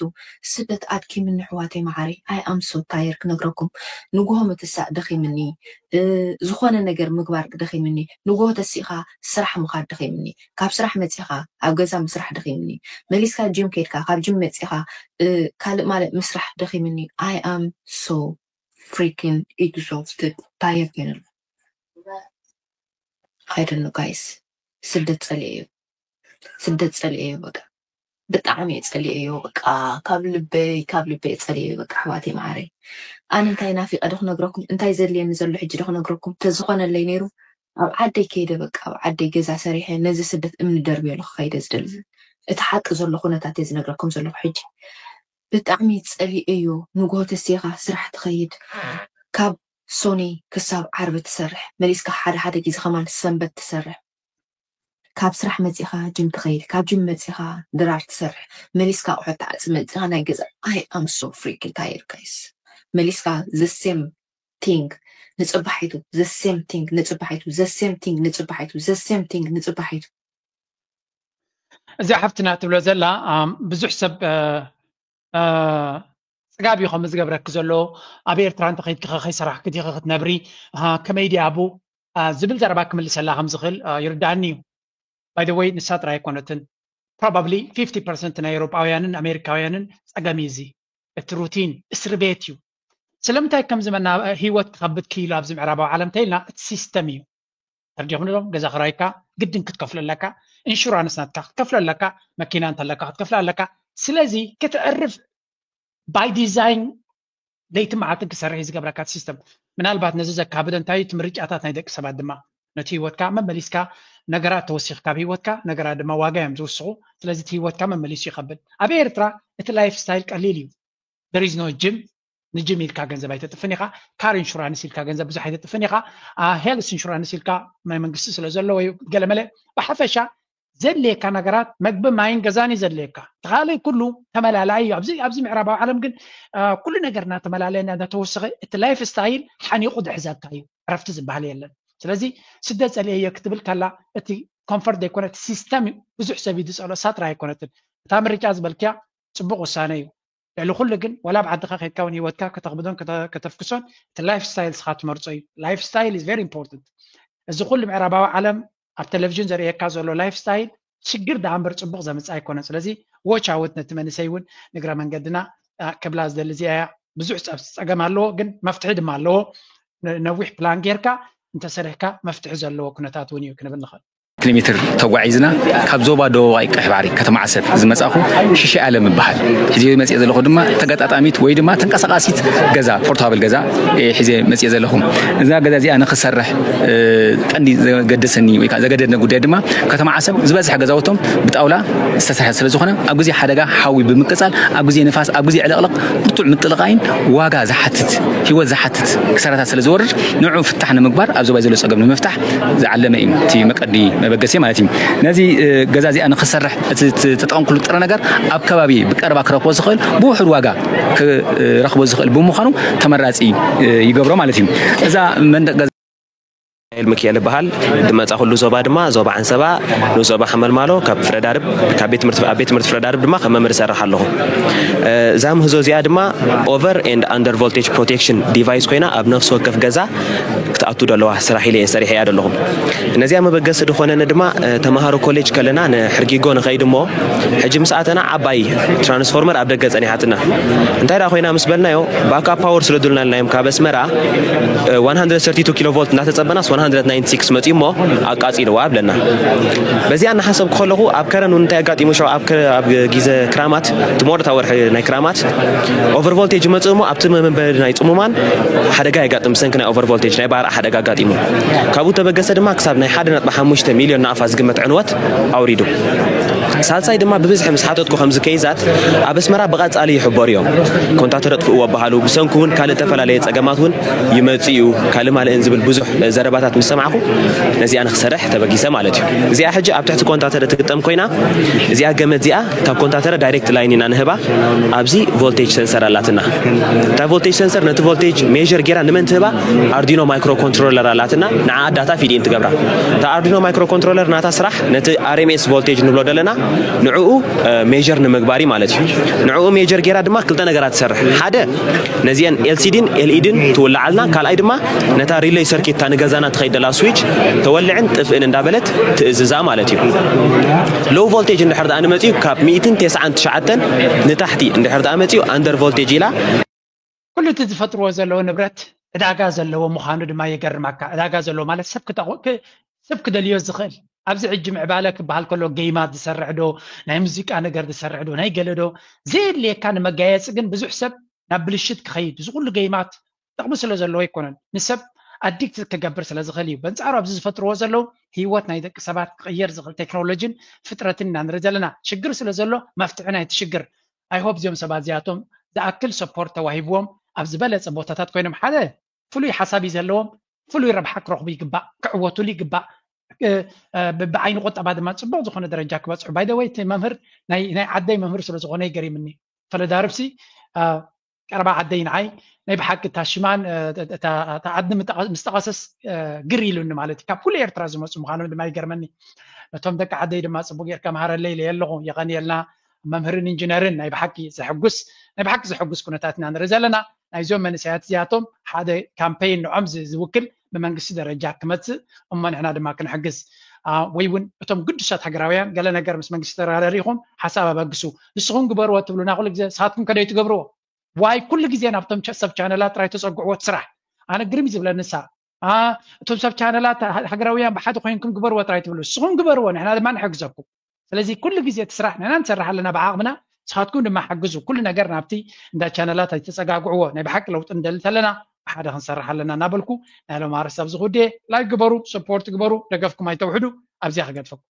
ስደት ኣድኪምኒ ኣሕዋተይ መዓረይ I am so tired ክነግረኩም። ንጉሆ ምትሳእ ደኺምኒ፣ ዝኾነ ነገር ምግባር ደኺምኒ፣ ንጉሆ ተሲእኻ ስራሕ ምኻድ ደኺምኒ፣ ካብ ስራሕ መፂኻ ኣብ ገዛ ምስራሕ ደኺምኒ፣ መሊስካ ጅም ከይድካ ካብ ጅም መፂኻ ካልእ ማለት ምስራሕ ደኺምኒ። I am so freaking exhausted tired ኮይነ I don't know guys። ስደት ፀሊኤዮ ስደት ፀሊኤዮ በቃ ብጣዕሚ እየ ፀሊኤዮ በቃ ካብ ልበይ ካብ ልበይ እየ ፀሊኤዮ በቃ ኣሕዋተይ መዓረይ። ኣነ እንታይ ናፊቀ ዶ ክነግረኩም እንታይ ዘድልየኒ ዘሎ ሕጂ ዶ ክነግረኩም ተዝኾነለይ ነይሩ ኣብ ዓደይ ከይደ በቃ ኣብ ዓደይ ገዛ ሰሪሐ ነዚ ስደት እምኒ ደርብዮ ዶ ክኸይደ ዝደሊ እቲ ሓቂ ዘሎ ኩነታት እየ ዝነግረኩም ዘለኹ ሕጂ። ብጣዕሚ ፀሊኤዮ ንግሆ ተሲእኻ ስራሕ ትኸይድ ካብ ሶኒ ክሳብ ዓርቢ ትሰርሕ መሊስካ ሓደ ሓደ ግዜ ከማን ሰንበት ትሰርሕ ካብ ስራሕ መፂኻ ጅም ትኸይድ ካብ ጅም መፂኻ ድራር ትሰርሕ መሊስካ ኣቑሑት ትዓፅእ መፂኻ ናይ ገዛ I am so freaking tired guys መሊስካ the same thing ንፅባሒቱ the same thing ንፅባሒቱ the same thing ንፅባሒቱ the same thing ንፅባሒቱ እዚኣ ሓፍትና ትብሎ ዘላ ብዙሕ ሰብ ፅጋብ እዩ ከም ዝገብረኪ ዘሎ ኣብ ኤርትራ እንተኸይድኪ ከይሰራሕኪ ዲኺ ክትነብሪ ከመይ ድያ ኣቡ ዝብል ዘረባ ክምልሰላ ከም ዝኽእል ይርዳእኒ እዩ። By the way ንሳ ጥራይ ኣይኮነትን probably fifty percent ናይ ኤውሮጳውያንን ኣሜሪካውያንን ፀገም እዩ እዚ እቲ ሩቲን እስሪ ቤት እዩ። ስለምንታይ ከምዚ መና ህይወት ክኸብድ ክኢሉ ኣብዚ ምዕራባዊ ዓለም ተይልና እቲ ሲስተም እዩ። ተርዲኹም ዶ ገዛ ክራይካ ግድን ክትከፍሎ ኣለካ፣ ኢንሹራንስ ናትካ ክትከፍሎ ኣለካ፣ መኪና እንተለካ ክትከፍሎ ኣለካ። ስለዚ ክትዕርፍ by design ለይቲ መዓልትን ክሰርሕ እዩ ዝገብረካ እቲ ሲስተም። ምናልባት ነዚ ዘካብደ እንታይ እቲ ምርጫታት ናይ ደቂ ሰባት ድማ ነቲ ህይወትካ መመሊስካ ነገራት ተወሲኽካ ኣብ ህይወትካ ነገራት ድማ ዋጋ እዮም ዝውስኹ። ስለዚ እቲ ህይወትካ መመሊሱ ይኸብድ። ኣብ ኤርትራ እቲ ላይፍ ስታይል ቀሊል እዩ። There is no gym ንጅም ኢልካ ገንዘብ ኣይተጥፍን ኢኻ። ካር ኢንሹራንስ ኢልካ ገንዘብ ብዙሕ ኣይተጥፍን ኢኻ። ሄልስ ኢንሹራንስ ኢልካ ናይ መንግስቲ ስለ ዘሎ ወይ ገለመለ ብሓፈሻ ዘድልየካ ነገራት መግቢ ማይን ገዛን እዩ ዘድልየካ። እቲ ካልእ ኩሉ ተመላላኢ እዩ። ኣብዚ ኣብዚ ምዕራባዊ ዓለም ግን ኩሉ ነገር እናተመላለየ እናተወሰኸ እቲ ላይፍ ስታይል ሓኒቑ ዝሕዘካ እዩ። ዕረፍቲ ዝበሃል የለን። ስለዚ ስደት ጸሊኤዮ ክትብል ከላ እቲ ኮንፈርት ዘይኮነ እቲ ሲስተም እዩ። ብዙሕ ሰብ እዩ ዝጸልኦ ሳትራ ኣይኮነትን። እታ ምርጫ ዝበልክያ ጽቡቕ ውሳነ እዩ። ልዕሊ ኩሉ ግን ዋላ ኣብ ዓድኻ ከይድካ እውን ህይወትካ ከተኽብዶን ከተፍክሶን እቲ ላይፍ ስታይል ስኻ ትመርጾ እዩ። Life style is very important። እዚ ኩሉ ምዕራባዊ ዓለም ኣብ ቴሌቪዥን ዘርእየካ ዘሎ ላይፍ ስታይል ሽግር ደኣ እምበር ጽቡቕ ዘምጽእ ኣይኮነን። ስለዚ watch out ነቲ መንእሰይ እውን ንግረ መንገድና ክብላ ዝደሊ እዚኣ እያ። ብዙሕ ጸገም ኣለዎ ግን መፍትሒ ድማ ኣለዎ። ነዊሕ ፕላን ጌርካ እንተሰሪሕካ መፍትሒ ዘለዎ ኩነታት እውን እዩ ክንብል ንኽእል። ኪሎ ሜትር ተጓዒዝና ካብ ዞባ ደቡባዊ ቀይሕ ባሕሪ ከተማ ዓሰብ ዝመጻኹ ሽሻይ ኣለም እበሃል። ሕዚ መጽእ ዘለኹ ድማ ተገጣጣሚት ወይ ድማ ተንቀሳቃሲት ገዛ፣ ፖርታብል ገዛ እየ ሒዘ መጽእ ዘለኹ። እዛ ገዛ እዚኣ ንክሰርሕ ቀንዲ ዘገደሰኒ ወይ ከዓ ዘገደደኒ ጉዳይ ድማ ከተማ ዓሰብ ዝበዝሐ ገዛውቶም ብጣውላ ዝተሰርሐ ስለ ዝኾነ ኣብ ግዜ ሓደጋ ሓዊ ብምቅጻል፣ ኣብ ግዜ ንፋስ፣ ኣብ ግዜ ዕልቕልቕ ብርቱዕ ምጥልቓይን ዋጋ ዝሓትት፣ ህይወት ዝሓትት ክሳራታት ስለ ዝወርድ ንዑ ፍታሕ ንምግባር ኣብ ዞባ ዘሎ ጸገም ንምፍታሕ ዝዓለመ እዩ እቲ መቀዲ መበገሲ ማለት እዩ። ነዚ ገዛ እዚኣ ንክሰርሕ እቲ ተጠቀምኩሉ ጥረ ነገር ኣብ ከባቢ ብቀረባ ክረክቦ ዝኽእል ብውሑድ ዋጋ ክረክቦ ዝኽእል ብምዃኑ ተመራፂ ይገብሮ ማለት እዩ። እዛ መንደቅ ገዛ ሚካኤል ይበሃል። ድመፃ ኩሉ ዞባ ድማ ዞባ ዓንሰባ ንዞባ ሓመልማሎ ካብ ፍረዳርብ ካብ ቤት ትምህርቲ ኣብ ቤት ትምህርቲ ፍረዳርብ ድማ ከም መምህር እሰርሕ ኣለኹ። እዛ ምህዞ እዚኣ ድማ over and under voltage protection device ኮይና ኣብ ነፍሲ ወከፍ ገዛ ክትኣቱ ደለዋ ስራሕ ኢለ እየ ሰሪሐ እያ ደለኹ። ነዚኣ መበገሲ ዝኾነኒ ድማ ተምሃሮ ኮሌጅ ከለና ንሕርጊጎ ንኸይድ እሞ ሕጂ ምስ ኣተና ዓባይ ትራንስፎርመር ኣብ ደገ ጸኒሓትና። እንታይ ደኣ ኮይና ምስ በልናዮ backup power ስለ ዱልና ኢልናዮም ካብ ኣስመራ one hundred thirty two ኪሎ ቮልት እናተጸበናስ one hundred ninety six መጺኡ እሞ ኣቃጺልዋ ብለና። በዚኣ እናሓሰብኩ ከለኹ ኣብ ከረን እውን እንታይ ኣጋጢሙ ሸው ኣብ ግዜ ክራማት ትሞርታ ወርሒ ናይ ክራማት over voltage ይመጽእ እሞ ኣብቲ መንበሪ ናይ ጽሙማን ሓደጋ የጋጥም ብሰንኪ ናይ over voltage ናይ ባርዕ ሓደጋ ኣጋጢሙ። ካብኡ ተበገሰ ድማ ክሳብ ናይ ሓደ ነጥቢ ሓሙሽተ ሚልዮን ናቕፋ ዝግመት ዕንወት ኣውሪዱ። ሳልሳይ ድማ ብብዝሒ ምስ ሓተትኩ ከምዚ ከይዛት ኣብ ኣስመራ ብቐጻሊ ይሕበሩ እዮም። ኮንታተር ኣጥፍእዎ በሃሉ ብሰንኩ እውን ካልእ ተፈላለየ ጸገማት እውን ይመጽእ እዩ ካልእ ማልእን ዝብል ብዙሕ ዘረባታት ምስ ሰማዕኩ ነዚኣ ንክሰርሕ ተበጊሰ ማለት እዩ። እዚኣ ሕጂ ኣብ ትሕቲ ኮንታተር እትግጠም ኮይና እዚኣ ገመድ እዚኣ ካብ ኮንታተረ ዳይሬክት ላይን ኢና ንህባ። ኣብዚ ቮልቴጅ ሰንሰር ኣላትና። እታ ቮልቴጅ ሰንሰር ነቲ ቮልቴጅ ሜር ጌራ ንመን ትህባ? ኣርዲኖ ማይክሮ ኮንትሮለር ኣላትና። ንዓ ዳታ ፊድ ኢን ትገብራ። እታ ኣርዲኖ ማይክሮ ኮንትሮለር ናታ ስራሕ ነቲ RMS ቮልቴጅ ንብሎ ዘለና ንዕኡ ሜር ንምግባር ማለት እዩ። ንዕኡ ሜር ጌራ ድማ ክልተ ነገራት ትሰርሕ። ሓደ ነዚአን ኤልሲዲን ኤልኢድን ትውልዓልና። ካልኣይ ድማ ነታ ሪለይ ሰርኪት እታ ንገዛና ትኸይድ ደላ ስዊች ተወልዕን ጥፍእን እንዳበለት ትእዝዛ ማለት እዩ። ሎው ቮልቴጅ እንድሕር ደኣ ንመፅኡ ካብ ሚእትን ተስዓን ትሽዓተን ንታሕቲ እንድሕር ደኣ መፅኡ ኣንደር ቮልቴጅ ኢላ። ኩሉ እቲ ዝፈጥርዎ ዘለዉ ንብረት ዕዳጋ ዘለዎ ምዃኑ ድማ የገርመካ። ዕዳጋ ዘለዎ ማለት ሰብ ክጠቕ- ክ- ሰብ ክደልዮ ዝኽእል። ኣብዚ ሕጂ ምዕባለ ክበሃል ከሎ ጌይማት ዝሰርሕ ዶ፣ ናይ ሙዚቃ ነገር ዝሰርሕ ዶ፣ ናይ ገለ ዶ፣ ዘየድልየካ ንመጋየፂ ግን ብዙሕ ሰብ ናብ ብልሽት ክኸይድ፣ እዚ ኩሉ ጌይማት ጥቕሚ ስለ ዘለዎ ኣይኮነን፣ ንሰብ ኣዲክት ክገብር ስለ ዝኽእል እዩ። በንፃሩ ኣብዚ ዝፈጥርዎ ዘለዉ ህይወት ናይ ደቂ ሰባት ክቕየር ዝኽእል ቴክኖሎጂን ፍጥረትን ኢና ንርኢ ዘለና። ሽግር ስለ ዘሎ መፍትሒ ናይቲ ሽግር I hope እዚኦም ሰባት እዚኣቶም ዝኣክል ሰፖርት ተዋሂብዎም ኣብ ዝበለፀ ቦታታት ኮይኖም ሓደ ፍሉይ ሓሳብ እዩ ዘለዎም፣ ፍሉይ ረብሓ ክረኽቡ ይግባእ፣ ክዕወቱሉ ይግባእ። ብዓይኒ ቁጠባ ድማ ፅቡቅ ዝኾነ ደረጃ ክበፅሑ። ባይ ዘ ወይ እቲ መምህር ናይ ዓደይ መምህር ስለዝኾነ ይገሪምኒ። ፈለዳርብሲ ቀረባ ዓደይ ንዓይ ናይ ብሓቂ እታ ሽማን እታ ዓዲ ምስ ጠቐሰስ ግር ኢሉኒ ማለት እዩ። ካብ ኩሉ ኤርትራ ዝመፁ ምዃኖም ድማ ይገርመኒ። ነቶም ደቂ ዓደይ ድማ ፅቡቅ ጌርካ መሃረለይ ኢለየ ኣለኹ። የቐንየልና መምህርን ኢንጂነርን። ናይ ብሓቂ ዘሐጉስ ናይ ብሓቂ ዘሐጉስ ኩነታት ኢና ንርኢ ዘለና። ናይዞም መንእሰያት እዚኣቶም ሓደ ካምፔይን ንዖም ዝውክል ብመንግስቲ ደረጃ ክመፅእ እሞ ንሕና ድማ ክንሕግዝ ወይ እውን እቶም ግዱሳት ሃገራውያን ገለ ነገር ምስ መንግስቲ ተረዳሪኹም ሓሳብ ኣበግሱ። ንስኹም ግበርዎ ትብሉና ኩሉ ግዜ ንስኻትኩም ከደይ ትገብርዎ? ዋይ ኩሉ ግዜ ናብቶም ሰብ ቻነላት ጥራይ ተፀግዕዎ እቲ ስራሕ? ኣነ ግርም እዩ ዝብለኒ ንሳ እቶም ሰብ ቻነላት ሃገራውያን ብሓደ ኮይንኩም ግበርዎ ጥራይ ትብሉ። ንስኹም ግበርዎ ንሕና ድማ ንሕግዘኩም። ስለዚ ኩሉ ግዜ እቲ ስራሕ ንሕና ንሰርሕ ኣለና ብዓቕምና፣ ንስኻትኩም ድማ ሓግዙ። ኩሉ ነገር ናብቲ እንዳ ቻነላት ኣይተፀጋግዕዎ። ናይ ብሓቂ ለውጢ ንደሊ ተለና ብሓደ ክንሰርሕ ኣለና እናበልኩ ናይ ሎም ኣርእስቲ ኣብዚ ክውድየ። ላይክ ግበሩ፣ ሰፖርት ግበሩ፣ ደገፍኩም ኣይተውሕዱ። ኣብዚኣ ክገድፈኩም።